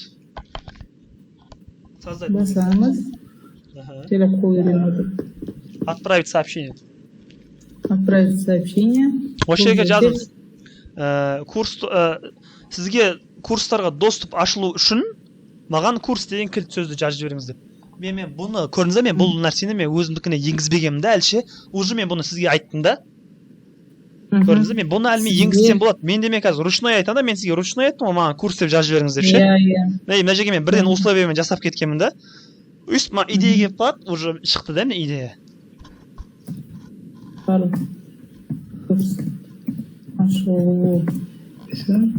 Создать новый.
Басамыз.
Аха.
Телеп қол үйреніп отыр.
Отправить сообщение.
Отправить сообщение.
Осы жерге
Бұл жерде
жазыңыз. Курс, Сізге курстарға доступ ашылу үшін маған «курс» деген кілт сөзді жазып жіберіңіз деп. Мен бұны көрдіңіз ба, мен бұл нәрсені мен өзімдікіне енгізбегенмін да әлі ше. Уже мен бұны сізге айттым да. Көрдіңіз бе, мен бұны әлі мен енгізсем болады. Мен де, мен қазір ручной айтамын да, мен сізге ручной айттым ғой, маған «курс» деп жазып жіберіңіз деп ше.
Иә, иә.
Ей, мына жерге мен бірден условиямен жасап кеткенмін да. Өйстіп маған идея келіп қалады, уже шықты да міне идея.
Бар. Курс ашылу үшін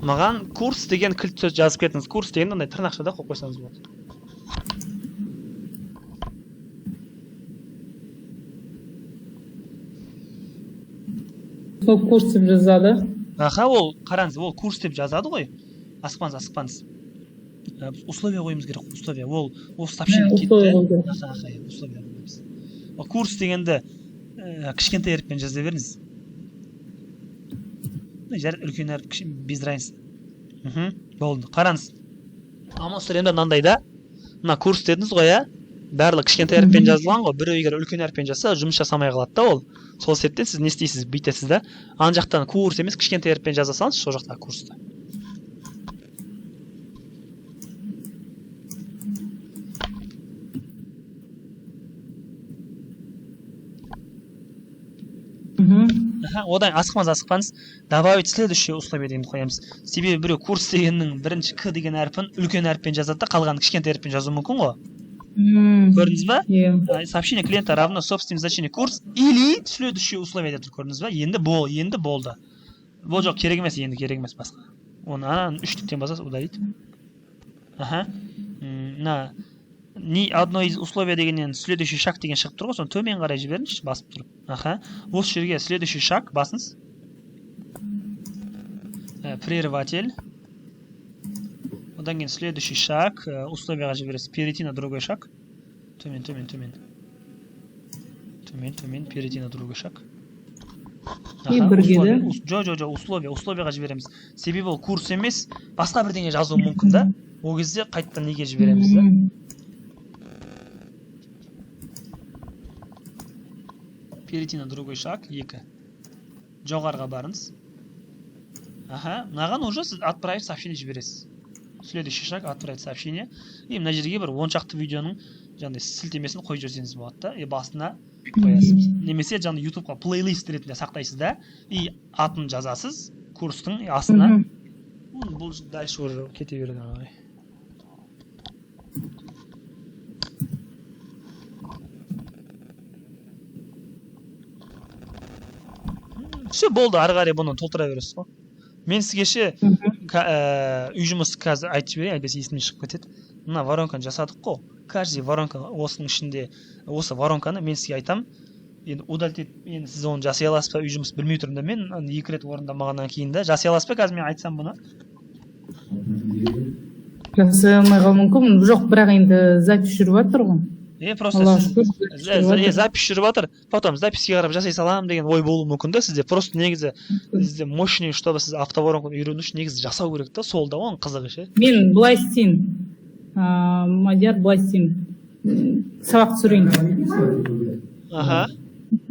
Маған «курс» деген кілт сөз жазып кетіңіз. «Курс» деген андай тырнақшада қойып қойсаңыз болады.
Сол «курс» деп жазады.
Аха, ол қараңыз, ол «курс» деп жазады ғой. Асықпаңыз, асықпаңыз. Біз условия қоюымыз керек, условия. Ол осы сообщение
Условия
кетті.
қою керек.
Аха, иә, условия қоямыз. Ол «курс» дегенді кішкентай әріппен жаза беріңіз. Жарайды, үлкен әріп без разницы. Болды. Қараңыз. Амос енді мынандай да. Мына «курс» дедіңіз ғой, иә? Барлығы кішкентай әріппен жазылған ғой. Біреу егер үлкен әріппен жазса, жұмыс жасамай қалады да ол. Сол себептен сіз не істейсіз? Бүйтесіз да. Ана жақтан «курс» емес, кішкентай әріппен жаза салыңызшы сол жақтағы «курсты». Аха, одан асықпаңыз, асықпаңыз. «Добавить следующее условие» дегенді қоямыз. Себебі біреу «курс» дегеннің бірінші «к» деген әрпін үлкен әріппен жазады да, қалғанын кішкентай әріппен жазуы мүмкін ғой. Көрдіңіз ба?
Иә.
Сообщение клиента равно собственное значение «курс» или следующее условие деп тұр, көрдіңіз ба? Енді бол, енді болды. Бұл жоқ, керек емес, енді керек емес басқа. Оны ана үш нүктені басасыз, удалить. Аха. Мына «ни одно из условия» дегеннен «следующий шаг» деген шығып тұр ғой, соны төмен қарай жіберіңізші, басып тұрып. Аха. Осы жерге «следующий шаг» басыңыз. Прерыватель. Одан кейін «следующий шаг», условияға жібересіз. «Перейти на другой шаг». Төмен, төмен, төмен. Төмен, төмен, «перейти на другой шаг».
И
Аха,
бірге,
условия.
Да?
Жо, жо, жо, условия, условияға жібереміз. Себебі ол «курс» емес, басқа бірдеңе жазуы мүмкін да. Ол кезде қайтадан неге жібереміз да? «Перейти на другой шаг» екі. Жоғарыға барыңыз. Аха, мынаған уже сіз «отправить сообщение» жібересіз. «Следующий шаг», «отправить сообщение». И мына жерге бір он шақты видеоның жаңағыдай сілтемесін қойып жіберсеңіз болады да, и басына қоясыз. Немесе жаңа Ютубқа плейлист ретінде сақтайсыз да, и атын жазасыз курстың астына. Бұл дальше уже кете береді ары қарай. Все, болды, ары қарай бұны толтыра бересіз ғой. Мен сізге ше, үй жұмысы қазір айтып жіберейін, әйтпесе есімнен шығып кетеді. Мына воронканы жасадық қой. Каждый воронка осының ішінде, осы воронканы мен сізге айтам. Енді удалить етіп, енді сіз оны жасай аласыз ба, үй жұмысы білмей тұрмын да мен, аны екі рет орындамағаннан кейін да жасай аласыз ба, қазір мен айтсам бұны?
Жасай алмай қалуым мүмкін. Жоқ, бірақ енді запись жүріп жатыр ғой.
Просто
Аллаға
сіз
шүкір, запись жүріп жатыр.
Запись жүріп жатыр. Потом запиське қарап жасай саламын деген ой болуы мүмкін да сізде. Просто негізі сізде мощный, чтобы сіз автоворонканы үйрену үшін негізі жасау керек та, сол да оның қызығы ше.
Мен былай істеймін. Мадияр, былай істеймін. Сабақ түсірейін.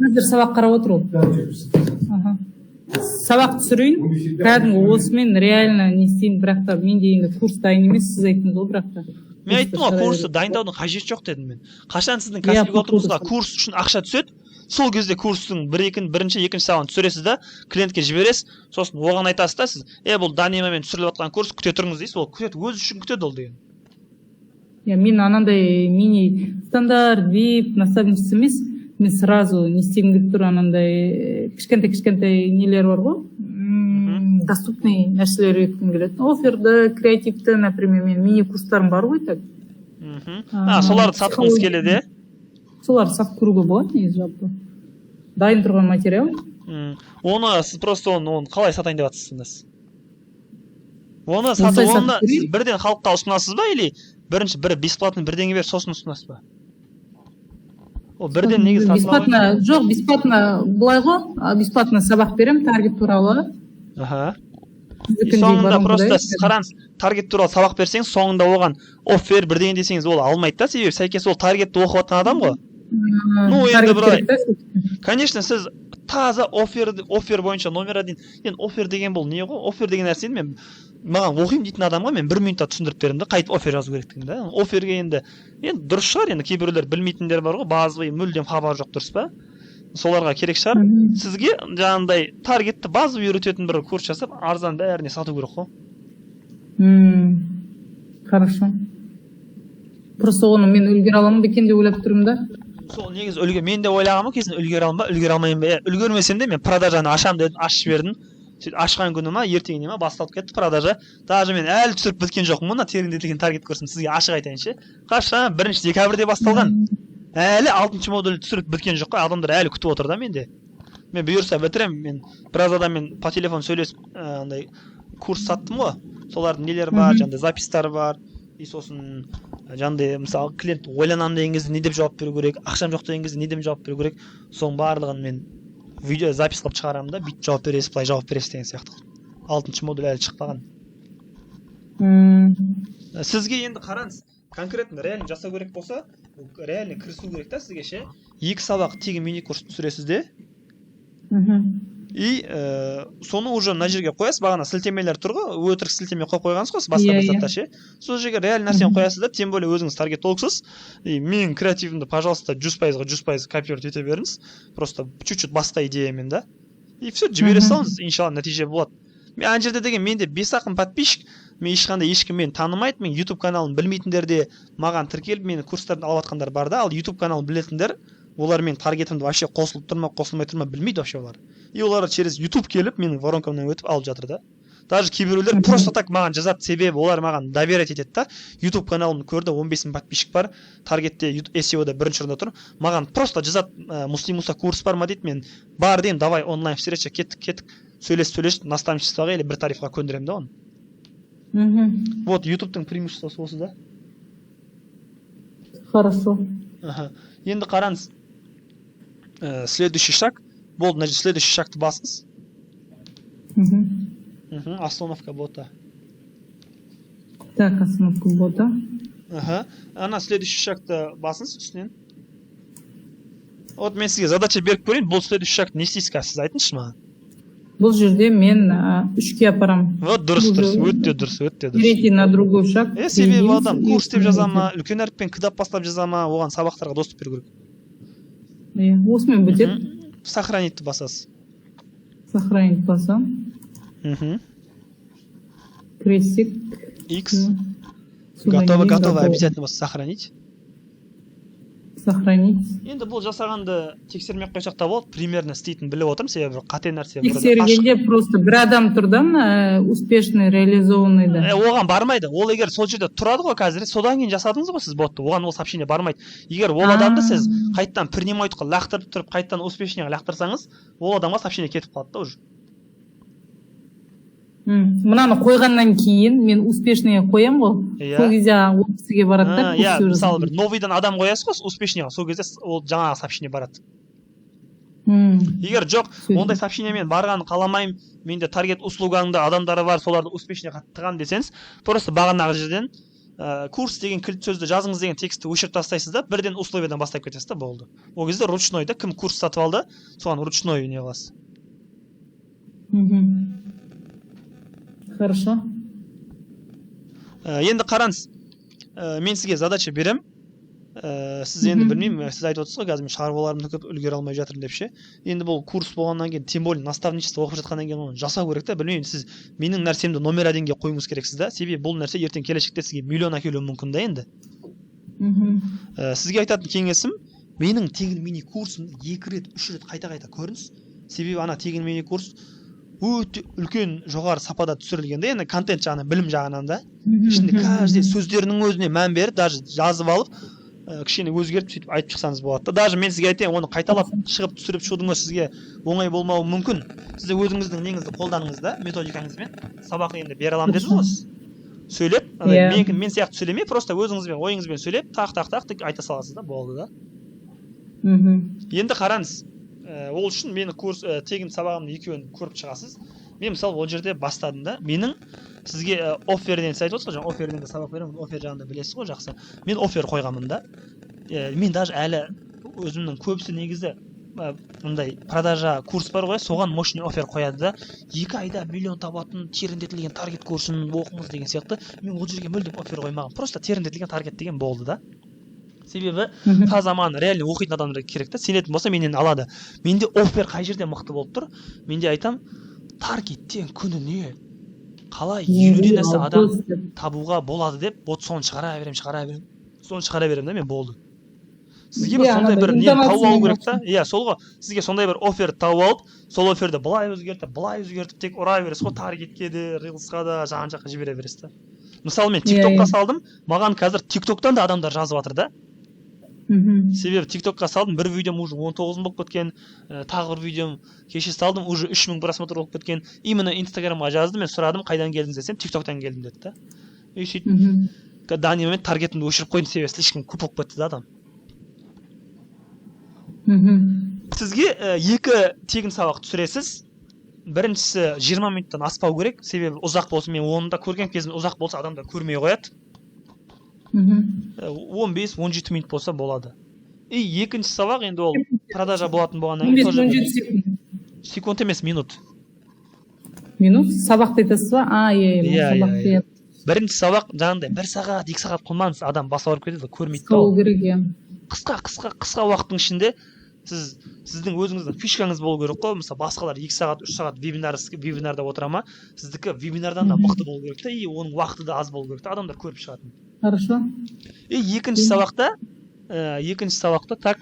Қазір сабақ қарап отыр ол. Аха. Сабақ түсірейін. Кәдімгі осымен реально не істеймін, бірақ та менде енді курс дайын емес, сіз айттыңыз ғой, бірақ та.
Мен айттым ғой,
Курсты
курсты дайындаудың қажеті жоқ дедім мен. Қашан сіздің
Иә,
Каспи Голдыңызға
курс.
курс үшін ақша түседі, сол кезде курстың бірінші, екінші сабағын түсіресіз да, клиентке жібересіз, сосын оған айтасыз да сіз, бұл данный момент түсіріліп жатқан курс, күте тұрыңыз дейсіз, ол күтеді, өзі үшін күтеді ол деген.
Иә, мен анандай мини стандарт, вип, наставничество емес, мен сразу не істегім келіп тұр, анандай кішкентай кішкентай нелер бар ғой, доступный нәрселер үйреткім келеді. Оферді, креативті, например, менің мини курстарым бар ғой так.
Соларды сатқыңыз
Психология.
келеді, иә?
Соларды сатып көруге болады негізі жалпы. Дайын тұрған материал.
Оны сіз просто оны қалай сатайын деп жатсыз сонда сіз? Оны
Осылай
сатып,
сатып
оны
көрейін.
сіз бірден халыққа ұсынасыз ба, или бірінші бір бесплатный бірдеңе беріп сосын ұсынасыз ба? Ол бірден негізі сатыла
Бесплатно,
қоймайды.
жоқ, бесплатно былай ғой, бесплатно сабақ беремін таргет туралы.
И
Сіздікіндей
соңында
воронка
просто
да.
Сіз қараңыз, таргет туралы сабақ берсеңіз, соңында оған оффер бірдеңе десеңіз, ол алмайды да, себебі сәйкес ол таргетті оқып жатқан адам ғой. Ну, енді
Таргет
былай.
керек та сізге.
Конечно, сіз таза оффер бойынша номер один. Енді оффер деген бұл не ғой? Оффер деген нәрсені мен маған оқимын дейтін адамға мен бір минутта түсіндіріп беремін да, қайтып оффер жазу керектігін да. Офферге енді дұрыс шығар, енді кейбіреулер білмейтіндер бар ғой, базовый, мүлдем хабары жоқ, дұрыс па? Соларға керек шығар. Сізге жаңағындай таргетті базовый үйрететін бір курс жасап, арзан бәріне сату керек қой.
Хорошо, просто оны мен үлгере аламын ба екен деп ойлап тұрмын да.
Сол негізі үлге, мен де ойлағанмын ғой кезінде, үлгере аламын ба, үлгере алмаймын ба. Иә, үлгермесем де, мен продажаны ашамын дедім, ашып жібердім. Сөйтіп ашқан күні ма, ертеңіне ма басталып кетті продажа. Даже мен әлі түсіріп біткен жоқпын мына тереңдетілген таргет курсын, сізге ашық айтайыншы. Қашан? 1 декабрьде басталған, әлі алтыншы модуль түсіріп біткен жоқ қой. Адамдар әлі күтіп отыр да менде. Мен бұйырса бітіремін. Мен біраз адаммен по телефону сөйлесіп, андай курс саттым ғой, солардың нелері бар, жаңағыдай записьтары бар. И сосын жаңағыдай, мысалы, клиент ойланамын деген кезде не деп жауап беру керек, ақшам жоқ деген кезде не деп жауап беру керек, соның барлығын мен видео запись қылып шығарамын да, бүйтіп жауап бересіз, былай жауап бересіз деген сияқты. Алтыншы модуль әлі шықпаған. Сізге енді қараңыз, конкретно реально жасау керек болса, реально кірісу керек та сізге ше. Екі сабақ тегін мини курс түсіресіз де и соны уже мына жерге қоясыз. Бағана сілтемелер тұр ғой, өтірік сілтеме қойып қойғансыз ғой сіз басқа
Иә,
бір
иә.
затта ше. Сол жерге реально нәрсені қоясыз да, тем более өзіңіз таргетологсыз. И менің креативімді, пожалуйста, 100%-ға 100% копировать ете беріңіз, просто чуть чуть басқа идеямен да, и все, жібере салыңыз, иншалла, нәтиже болады. Мен ана жерде деген, менде бес ақ мың подписчик, мен ешқандай, ешкім мені танымайды. Мен Ютуб каналын білмейтіндер де маған тіркеліп, мені курстарын алып жатқандар бар да. Ал Ютуб каналын білетіндер, олар менің таргетімді вообще қосылып тұр ма, қосылмай тұр ма, білмейді вообще олар. И олар через Ютуб келіп, менің воронкамнан өтіп алып жатыр да. Даже кейбіреулер просто так маған жазады, себебі олар маған доверять етеді да. Ютуб каналымды көрді, 15 мың подписчик бар, таргетте, SEO да бірінші орында тұр. Маған просто жазады: «Муслим Муса, курс бар ма?» — дейді. Мен бар деймін. Давай онлайн встреча, кеттік, кеттік, сөйлесіп, сөйлесіп, наставничествоға или бір тарифқа көндіремін да оны. Вот Ютубтың преимуществосы осы да.
Хорошо.
Аха. Енді қараңыз, следующий шаг болды. Мына жерде следующий шагты басыңыз. Остановка бота.
Так, остановка бота.
Аха, ана следующий шагты басыңыз үстінен. Вот мен сізге задача беріп көрейін. Бұл следующий шаг не істейсіз қазір, сіз айтыңызшы маған.
Бұл жерде мен үшке апарамын.
Вот дұрыс, дұрыс, өте дұрыс, өте дұрыс.
Перейти на другой шаг.
Е, себебі адам
Перейдіңіз,
курс деп жаза ма, үлкен әріппен кідап бастап жаза ма, оған сабақтарға доступ беру керек.
Иә, осымен бітеді.
Сохранить басасыз.
Сохранить басамын. Крестик.
X.
Содан
Готово.
кейін
Готово, обязательно болса сохранить.
Сохранить.
Енді бұл жасағанды тексермей ақ қойсақ та болады, примерно істейтінін біліп отырмын, себебі бір қате нәрсе бір
Тексергенде просто бір адам тұр да, мына успешный реализованный да.
Оған бармайды ол. Егер сол жерде тұрады ғой қазір, содан кейін жасадыңыз ғой сіз ботты, оған ол сообщение бармайды. Егер ол адамды сіз қайтадан принимайтқа лақтырып тұрып, қайтадан успешныйға лақтырсаңыз, ол адамға сообщение кетіп қалады да уже.
Мынаны қойғаннан кейін мен успешный қоямын ғой.
Иә.
Сол кезде ол кісіге барады да.
Иә.
Курс.
Мысалы, бір новыйдан адам қоясыз ғой успешныйға, сол кезде ол жаңағы сообщение барады. Егер жоқ,
Түсіндім.
ондай сообщениемен барғанын қаламаймын, менде таргет услугаңда адамдары бар, соларды успешныйға тығамын десеңіз, просто бағанағы жерден курс деген кілт сөзді жазыңыз деген текстті өшіріп тастайсыз да, бірден условиядан бастап кетесіз да, болды. Ол кезде ручной да, кім курс сатып алды, соған ручной не қыласыз.
Хорошо.
Енді қараңыз, мен сізге задача беремін. Сіз енді, білмеймін, сіз айтып отырсыз ғой қазір, мен шаруаларымды көп, үлгере алмай жатырмын деп ше. Енді бұл курс болғаннан кейін, тем более наставничество оқып жатқаннан кейін, оны жасау керек та. Білмеймін, сіз менің нәрсемді номер один ге қоюыңыз керексіз да, себебі бұл нәрсе ертең келешекте сізге миллион әкелуі мүмкін да енді. Сізге айтатын кеңесім: менің тегін мини курсымды екі рет, үш рет қайта қайта көріңіз, себебі ана тегін мини курс өте үлкен, жоғары сапада түсірілген да. Енді контент жағынан, білім жағынан да, ішінде каждый сөздерінің өзіне мән беріп, даже жазып алып, кішкене өзгертіп, сөйтіп айтып шықсаңыз болады да. Даже мен сізге айтайын, оны қайталап шығып, түсіріп шығудың өзі сізге оңай болмауы мүмкін. Сіз де өзіңіздің неңізді қолданыңыз да, методикаңызбен. Сабақ енді бере аламын дедіңіз ғой сіз, сөйлеп андай.
Иә.
Мен сияқты сөйлемей, просто өзіңізбен, ойыңызбен сөйлеп, тақ тақ тақ тік айта саласыз да, болды да. Енді қараңыз, ол үшін мені курс, тегін сабағымның екеуін көріп шығасыз. Мен, мысалы, ол жерде бастадым да. Менің сізге офферден, сіз айтып отырсыз ғой жаңа, офферден де сабақ беремін, оффер жағын да білесіз ғой жақсы. Мен оффер қойғанмын да. Мен даже әлі өзімнің көбісі негізі мындай продажа курс бар ғой, соған мощный оффер қояды да, 2 айда миллион табатын тереңдетілген таргет курсын оқыңыз деген сияқты. Мен ол жерге мүлдем оффер қоймағанмын, просто тереңдетілген таргет деген болды да. Себебі таза маған реально оқитын адамдар керек та, сенетін болса, менен алады. Менде оффер қай жерде мықты болып тұр? Менде айтам, таргеттен күніне қалай 50-ден аса адам табуға болады деп, вот соны шығара беремін, шығара беремін, соны шығара беремін да мен, болды. Сізге бір
Иә,
сондай бір
анандай
нені тауып алу
интонациямен.
керек та. Иә, сол ғой. Сізге сондай бір оффер тауып алып, сол офферді былай өзгертіп, былай өзгертіп, тек ұра бересіз ғой, таргетке де, рилсқа да, жан жаққа жібере бересіз да. Мысалы, мен Тик Токқа салдым, маған қазір Тик Токтан да адамдар жазып жатыр да. Себебі Тик Токқа салдым, бір видеом уже 19 мың болып кеткен, тағы бір видеом кеше салдым, уже 3000 просмотр болып кеткен. Именно Инстаграмға жазды, мен сұрадым, қайдан келдіңіз десем, Тик Токтан келдім деді да. И сөйтіп данный момент таргетімді өшіріп қойдым, себебі слишком көп болып кетті да адам. Сізге екі тегін сабақ түсіресіз. Біріншісі 20 минуттан аспау керек, себебі ұзақ болса, мен оны да көрген кезімде, ұзақ болса, адамдар көрмей қояды. 15-17 минут болса болады. И екінші сабақ енді ол продажа болатын болғаннан
он
кейін
бес
тоже
он жеті секунд.
Секунд емес, минут.
Минут сабақты айтасыз ба? А, иә.
Иә,
Сабақты.
иә. Бірінші сабақ жаңағындай бір сағат, 2 сағат қылмаңыз, адам басы ауырып кетеді, көрмейді да
Сол
ол.
керек, иә.
Қысқа, қысқа, қысқа уақыттың ішінде сіз, сіздің өзіңіздің фишкаңыз болу керек қой. Мысалы, басқалар 2 сағат, 3 сағат вебинарда отыра ма, сіздікі вебинардан да мықты болу керек та, и оның уақыты да аз болу керек та, адамдар көріп шығатын.
Хорошо.
И екінші сабақта, так,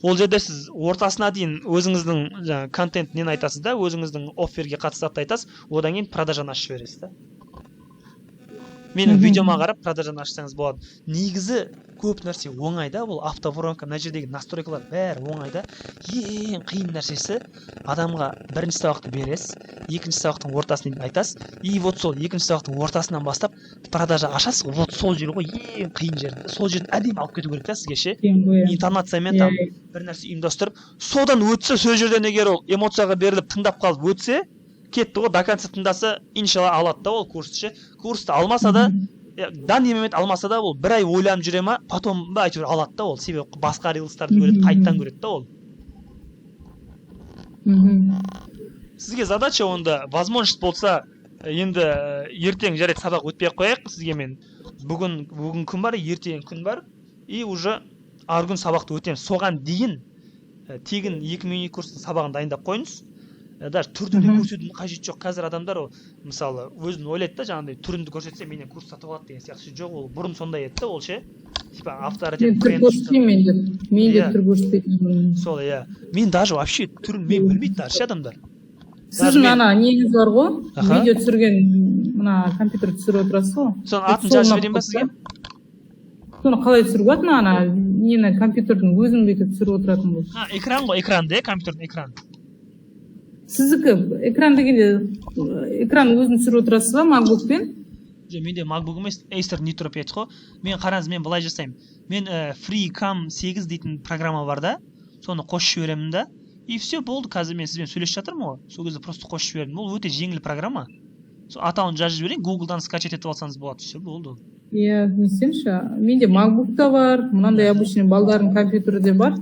ол жерде сіз ортасына дейін өзіңіздің жаңағы контент нені айтасыз да, өзіңіздің офферге қатысты затты айтасыз, одан кейін продажаны ашып жібересіз да. Менің видеома қарап продажаны ашсаңыз болады. Негізі көп нәрсе оңай да, бұл автоворонка, мына жердегі настройкалар бәрі оңай да. Ең қиын нәрсесі, адамға бірінші сабақты бересіз, екінші сабақтың ортасына дейін айтасыз, и вот сол екінші сабақтың ортасынан бастап продажа ашасыз. Вот сол жер ғой ең қиын жер. Сол жерін әдемі алып кету керек та сізге ше,
Қиын ғой, иә.
интонациямен там бір нәрсе ұйымдастырып, содан өтсе, сол жерден егер ол эмоцияға беріліп тыңдап қалып өтсе, кетті ғой. До конца тыңдаса, иншалла, алады да ол курсты ше. Курсты алмаса да, данный момент алмаса да, ол бір ай ойланып жүре ма, потом ба, әйтеуір алады да ол, себебі басқа рилстарды көреді, қайтадан көреді да ол. Сізге задача онда, возможность болса, енді ертең, жарайды, сабақ өтпей ақ қояйық. Сізге мен бүгін күн бар, ертең күн бар, и уже арғы күн сабақты өтеміз. Соған дейін тегін екі мини курстың сабағын дайындап қойыңыз. Даже түрді де көрсетудің қажеті жоқ. Қазір адамдар ол, мысалы, өзін ойлайды да, жаңағыдай түрімді көрсетсе, менен курс сатып алады деген сияқты. Жоқ, ол бұрын сондай еді да, ол ше, типа авторитет,
Мен түр
бренд.
көрсетпеймін мен де, мен де түр көрсетпейтін.
Сол, иә, мен даже вообще түрін мен білмейді даже ше адамдар. Даже
Сіздің ана неңіз бар ғой, видео түсірген, мына компьютер түсіріп отырасыз ғой.
Соның атын
Соны
жазып жіберейін ба сізге?
Соны қалай түсіруге болады? Мына ана нені, компьютердің өзін бүйтіп түсіріп отыратын ғой.
А, экран ғой, экранды, иә, компьютердің экраны.
Сіздікі экран дегенде, экран өзін түсіріп отырасыз ба Макбукпен?
Жоқ, менде MacBook емес, Acer Nitro 5 қой. Мен, қараңыз, мен былай жасаймын. Мен FreeCam 8 дейтін программа бар да, соны қосып жіберемін да, и все, болды. Қазір мен сізбен сөйлесіп жатырмын ғой, сол кезде просто қосып жібердім. Ол өте жеңіл программа. Сол атауын жазып жіберейін, Гуглдан скачать етіп алсаңыз болады, все, болды ол.
Иә, не істейінші, менде Макбук та бар, мынандай обычный балдардың компьютері де бар.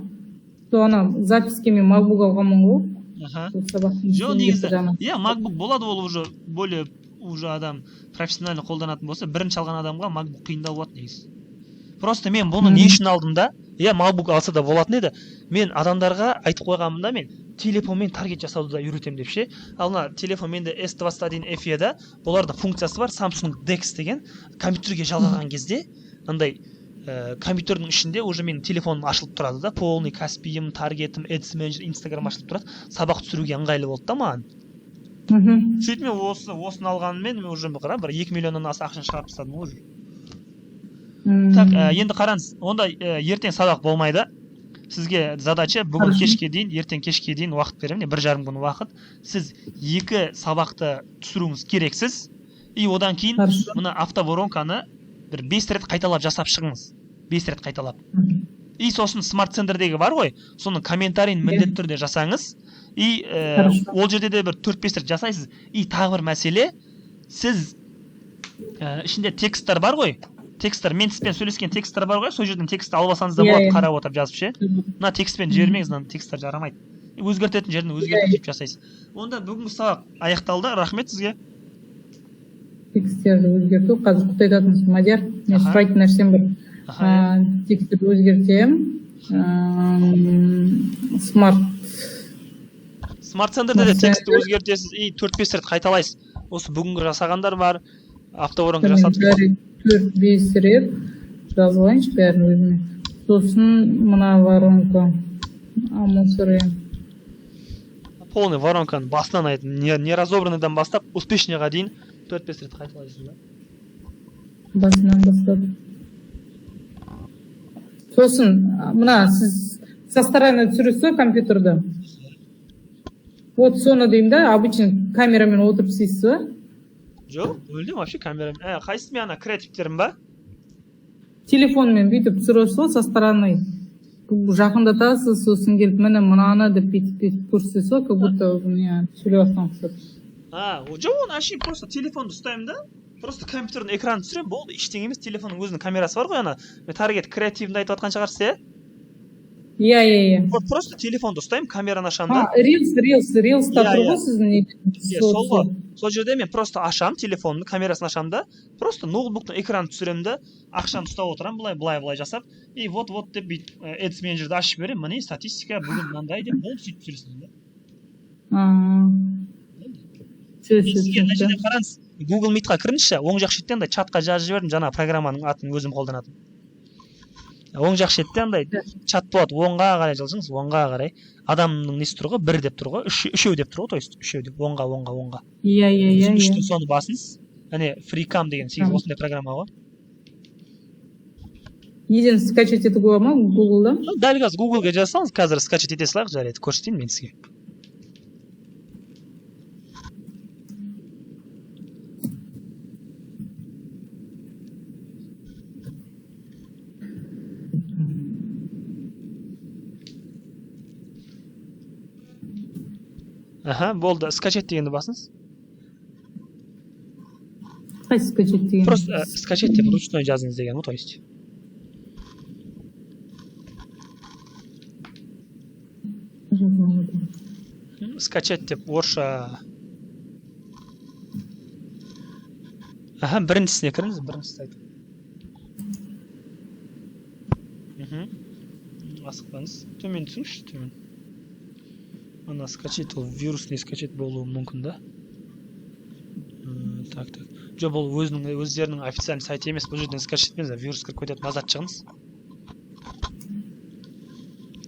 Сол ана запиське мен Макбук алғанмын ғой. Сол сабақтың
Жоқ,
үстінде
негізі
бір.
Иә, MacBook болады, ол уже более уже адам профессионально қолданатын болса, бірінші алған адамға MacBook қиындау болады негізі. Просто мен бұны не үшін алдым да, иә, MacBook алса да болатын еді. Мен адамдарға айтып қойғанмын да, мен телефонмен таргет жасауды да үйретемін деп ше. Ал мына телефон менде S21 FE да, бұларда функциясы бар, Samsung DeX деген, компьютерге жалғаған кезде андай компьютердің ішінде уже менің телефоным ашылып тұрады да, полный Каспиім, таргетім, Ads Manager, Инстаграм ашылып тұрады. Сабақ түсіруге ыңғайлы болды да маған. Сөйтіп мен осыны алғанымен мен уже қара, бір 2 миллионнан аса ақшаны шығарып тастадым ғой уже. Так, енді қараңыз, онда ертең сабақ болмайды. Сізге задача бүгін
Хорошо.
кешке дейін, ертең кешке дейін уақыт беремін, 1,5 күн уақыт. Сіз екі сабақты түсіруіңіз керексіз. И одан кейін
Хорошо.
мына автоворонканы бір бес рет қайталап жасап шығыңыз. Бес рет қайталап. И сосын смарт центрдегі бар ғой, соның комментарийін міндетті түрде жасаңыз. И
Хорошо.
ол жерде де бір 4-5 рет жасайсыз. И тағы бір мәселе, сіз ішінде тексттер бар ғой, тексттер, мен сізбен сөйлескен тексттер бар ғой, сол жерден текстті алып алсаңыз да болады, қарап отырып жазып ше. Мына текстпен жібермеңіз, мына тексттер жарамайды. Өзгертетін жерін өзгертіп сөйтіп жасайсыз. Онда бүгінгі сабақ аяқталды, рахмет сізге.
Тексттерді өзгерту қазір құтайтатынсыз, Мадияр. Мен сұрайтын нәрсем бар. Тексттерді өзгертемін. Смарт
Смарт центрде де
Smart
текстті
Center.
өзгертесіз и 4-5 рет қайталайсыз. Осы бүгінгі жасағандар бар, автоворонка жасадық.
4-5 рет жазып алайыншы бәрін өзіме. Сосын мына воронка мусоры.
Полный воронканы басынан айт, не разобранныйдан бастап успешныйға дейін 4-5 рет қайталайсыз да.
Басынан бастап. Сосын мына сіз со стороны түсіресіз ғой компьютерді. Вот соны деймін да, обычно камерамен отырып істейсіз ба?
Жоқ, мүлдем вообще камерамен. Қайсысы, мен ана креативтерім ба?
Телефонмен бүйтіп түсіресіз ғой со стороны. Жақындатасыз, сосын келіп міне мынаны деп бүйтіп бүйтіп көрсетесіз ғой, как будто не сөйлеп жатқан ұқсап.
Жоқ, оны әшейін просто телефонды ұстаймын да, просто компьютердің экранын түсіремін, болды, ештеңе емес, телефонның өзінің камерасы бар ғой ана. Таргет креативінде айтып жатқан шығарсыз, иә?
Иә, иә, иә.
Вот просто телефонды ұстаймын, камераны ашамын да.
Рилста
Иә,
тұр
иә.
ғой сіздің не?
Иә, сол ғой. Сол жерде мен просто ашамын телефонымды, камерасын ашамын да, просто ноутбуктың экранын түсіремін да, ақшаны ұстап отырамын былай, былай, былай жасап, и вот, вот деп бүйтіп Ads менеджерді ашып жіберемін, міне статистика бүгін мынандай деп, болды, сөйтіп түсіресің да.
Все,
Сізге мына
все,
жерде қараңыз, Google Meet-қа кіріңізші, оң жақ шетте андай чатқа жазып жібердім, жаңа программаның атын өзім қолданатын. Оң жақ шетте андай чат болады, оңға қарай жылжыңыз, оңға қарай. Адамның несі тұр ғой, бір деп тұр ғой, үшеу деп тұр ғой, то есть үшеу деп, оңға, оңға, оңға.
Иә, иә, иә,
Үштің
иә.
соны басыңыз. Әне, FreeCam деген 8 осындай программа ғой.
Неден скачать етуге болады ма? Google-да?
Дәл қазір Google-ге жазсаңыз, қазір скачать ете салайық, жарайды, көрсетейін мен сізге. Аха, болды, скачать дегенді басыңыз.
Қайсы скачать деген?
Просто скачать деп ручной жазыңыз деген ғой, то есть. Скачать деп орысша. Аха, біріншісіне кіріңіз, біріншісі сайт. Асықпаңыз. Төмен түсіңізші, төмен. Ана скачать, ол вирусный скачать болуы мүмкін да. Так, так. Жоқ, бұл өздерінің официальный сайты емес, бұл жерден скачать етпеңіз, вирус кіріп кетеді, назад шығыңыз.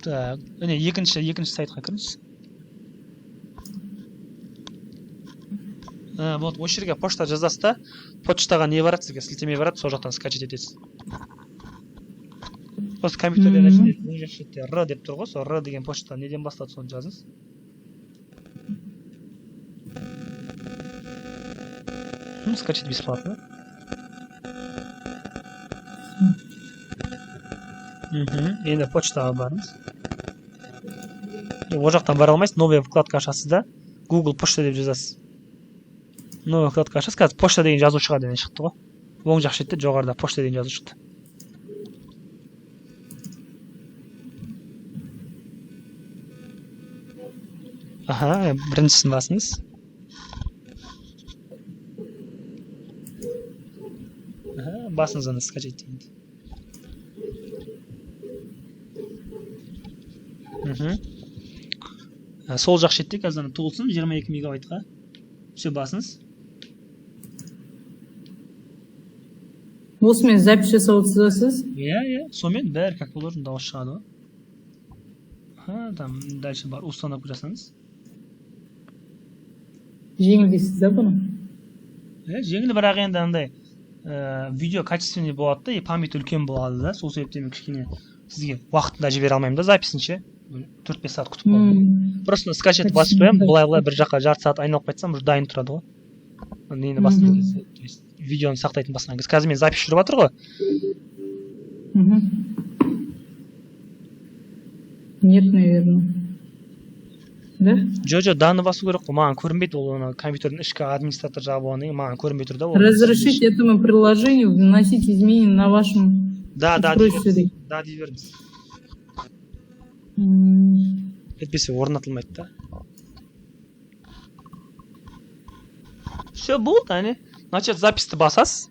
Так, міне екінші сайтқа кіріңіз. Вот, осы жерге почта жазасыз да, почтаға не барады, сізге сілтеме барады, сол жақтан скачать етесіз. Осы компьютерде оң жақ шетте Р деп тұр ғой, сол Р деген почта неден басталады, соны жазыңыз. Скачать бесплатно. Енді почтаға барыңыз. Ол жақтан бара алмайсыз, новая вкладка ашасыз да, Google почта деп жазасыз. Новая вкладка ашасыз, қазір почта деген жазу шығады, әне шықты ғой. Оң жақ шетте жоғарыда почта деген жазу шықты. Аха, біріншісін басыңыз. Аха, басыңыз аны скачать дегенді. Сол жақ шетте қазір аны толсын, 22 мегабайтқа. Все, басыңыз.
Осымен запись жасап отырсыз?
Иә, иә, сонымен бәрі как положено дауыс шығады ғой. Аха, там дальше бар, установка жасаңыз.
Жеңіл дейсіз да бұны?
Иә, жеңіл, бірақ енді андай видео качественный болады да, и память үлкен болады да, сол себептен мен кішкене сізге уақытында жібере алмаймын да записін ше. 4-5 сағат күтіп қалдым. Просто скачать басып қоямын, былай-былай бір жаққа жарты сағат айналып қайтсам, уже дайын тұрады ғой. Нені басқан кезде, то есть видеоны сақтайтын басқан кезде. Қазір мен запись жүріп жатыр ғой.
Нет, наверное. Да?
Жоқ, да-ны басу керек қой. Маған көрінбейді ол, ана компьютердің ішкі администратор жағы болғаннан кейін маған көрінбей тұр да ол.
Разрешить этому приложению вносить изменения на вашем
Да, дей
устройстве
беріңіз.
Дейді.
Да дей беріңіз. Әйтпесе орнатылмайды да. Все, болды, әне, начать запись ті басасыз.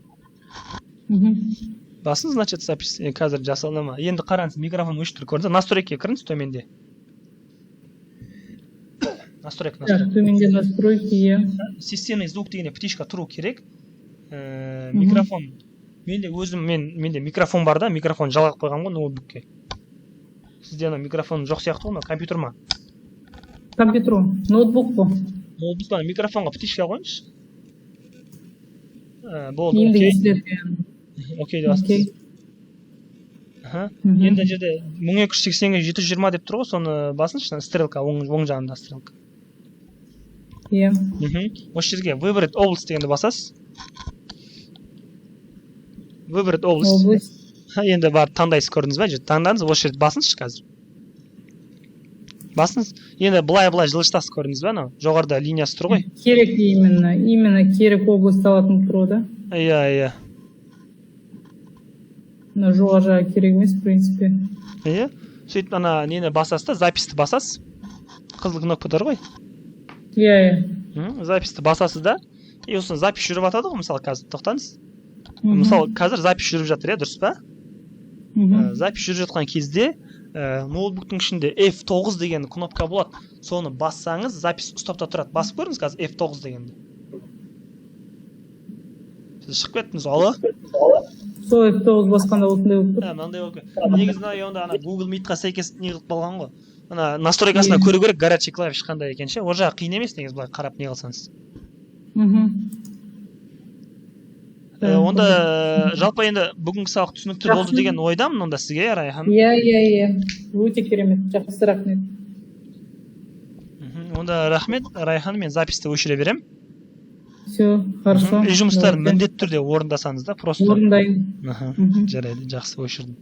Басыңыз начать запись. Қазір жасалына ма енді, қараңыз. Микрофон өшіп тұр, көрдіңіз ба? Настройка ға кіріңіз, төменде настройка.
Так,
Настройка.
Төменде настройки, иә.
Системный звук дегенде птичка тұру керек.
Мгм.
Микрофон менде өзім, менде микрофон бар да, микрофон жалғап қойғанмын ғой ноутбукке. Сізде ана микрофон жоқ сияқты ғой, мына компьютер ма?
Компьютер ғой, ноутбук қой.
Ноутбук, ана микрофонға птичка қойыңызшы. Болды.
Енді
Окей.
естіледі.
Окей деп
Окей.
басыңыз. Аха.
Мгм.
Енді ана жерде 1280-ге 720 деп тұр ғой, соны басыңызшы. Ана стрелка, оң жағында стрелка.
Иә.
Осы жерге «Выбрать область» дегенді басасыз. Выбрать область.
Область.
Ха, енді барып таңдайсыз, көрдіңіз ба? Таңдадыңыз, осы жерді басыңызшы қазір. Басыңыз. Енді былай былай жылжытасыз, көрдіңіз ба, анау жоғарыда линиясы тұр ғой.
Керек именно керек область алатын тұр ғой, да?
Иә.
Мына жоғары жағы керек емес, в принципе.
Иә, сөйтіп ана нені басасыз да, запись ті басасыз. Қызыл кнопка тұр ғой.
Иә.
Запись ті басасыз да, и сосын запись жүріп жатады ғой. Мысалы, қазір тоқтаңыз.
Мгм.
Мысалы, қазір запись жүріп жатыр, иә, дұрыс па?
Мгм.
Запись жүріп жатқан кезде ноутбуктың ішінде F9 деген кнопка болады. Соны бассаңыз, запись ұстап та тұрады. Басып көріңіз қазір F9 дегенді. Сіз шығып кеттіңіз, алло?
Сол F9 басқанда осындай болып тұр.
Ә, мынандай болып кетті. Негізі мына онда ана Google Meet-қа сәйкес не қылып қалған ғой. Ана настройка сында көру керек, горячий клавиш қандай екен ше. Ол жағы қиын емес негізі, былай қарап не қылсаңыз. Онда жалпы енді бүгінгі сабақ түсінікті болды
Жақсы.
Деген ойдамын онда сізге, Райхан.
Иә, өте керемет, жақсы, рахмет.
Онда рахмет, Райхан, мен запись ті өшіре беремін.
Все хорошо.
Үй жұмыстарын
Давайте.
міндетті түрде орындасаңыз да, просто.
Орындаймын.
Аха,
Мгм.
Жарайды, жақсы, өшірдім.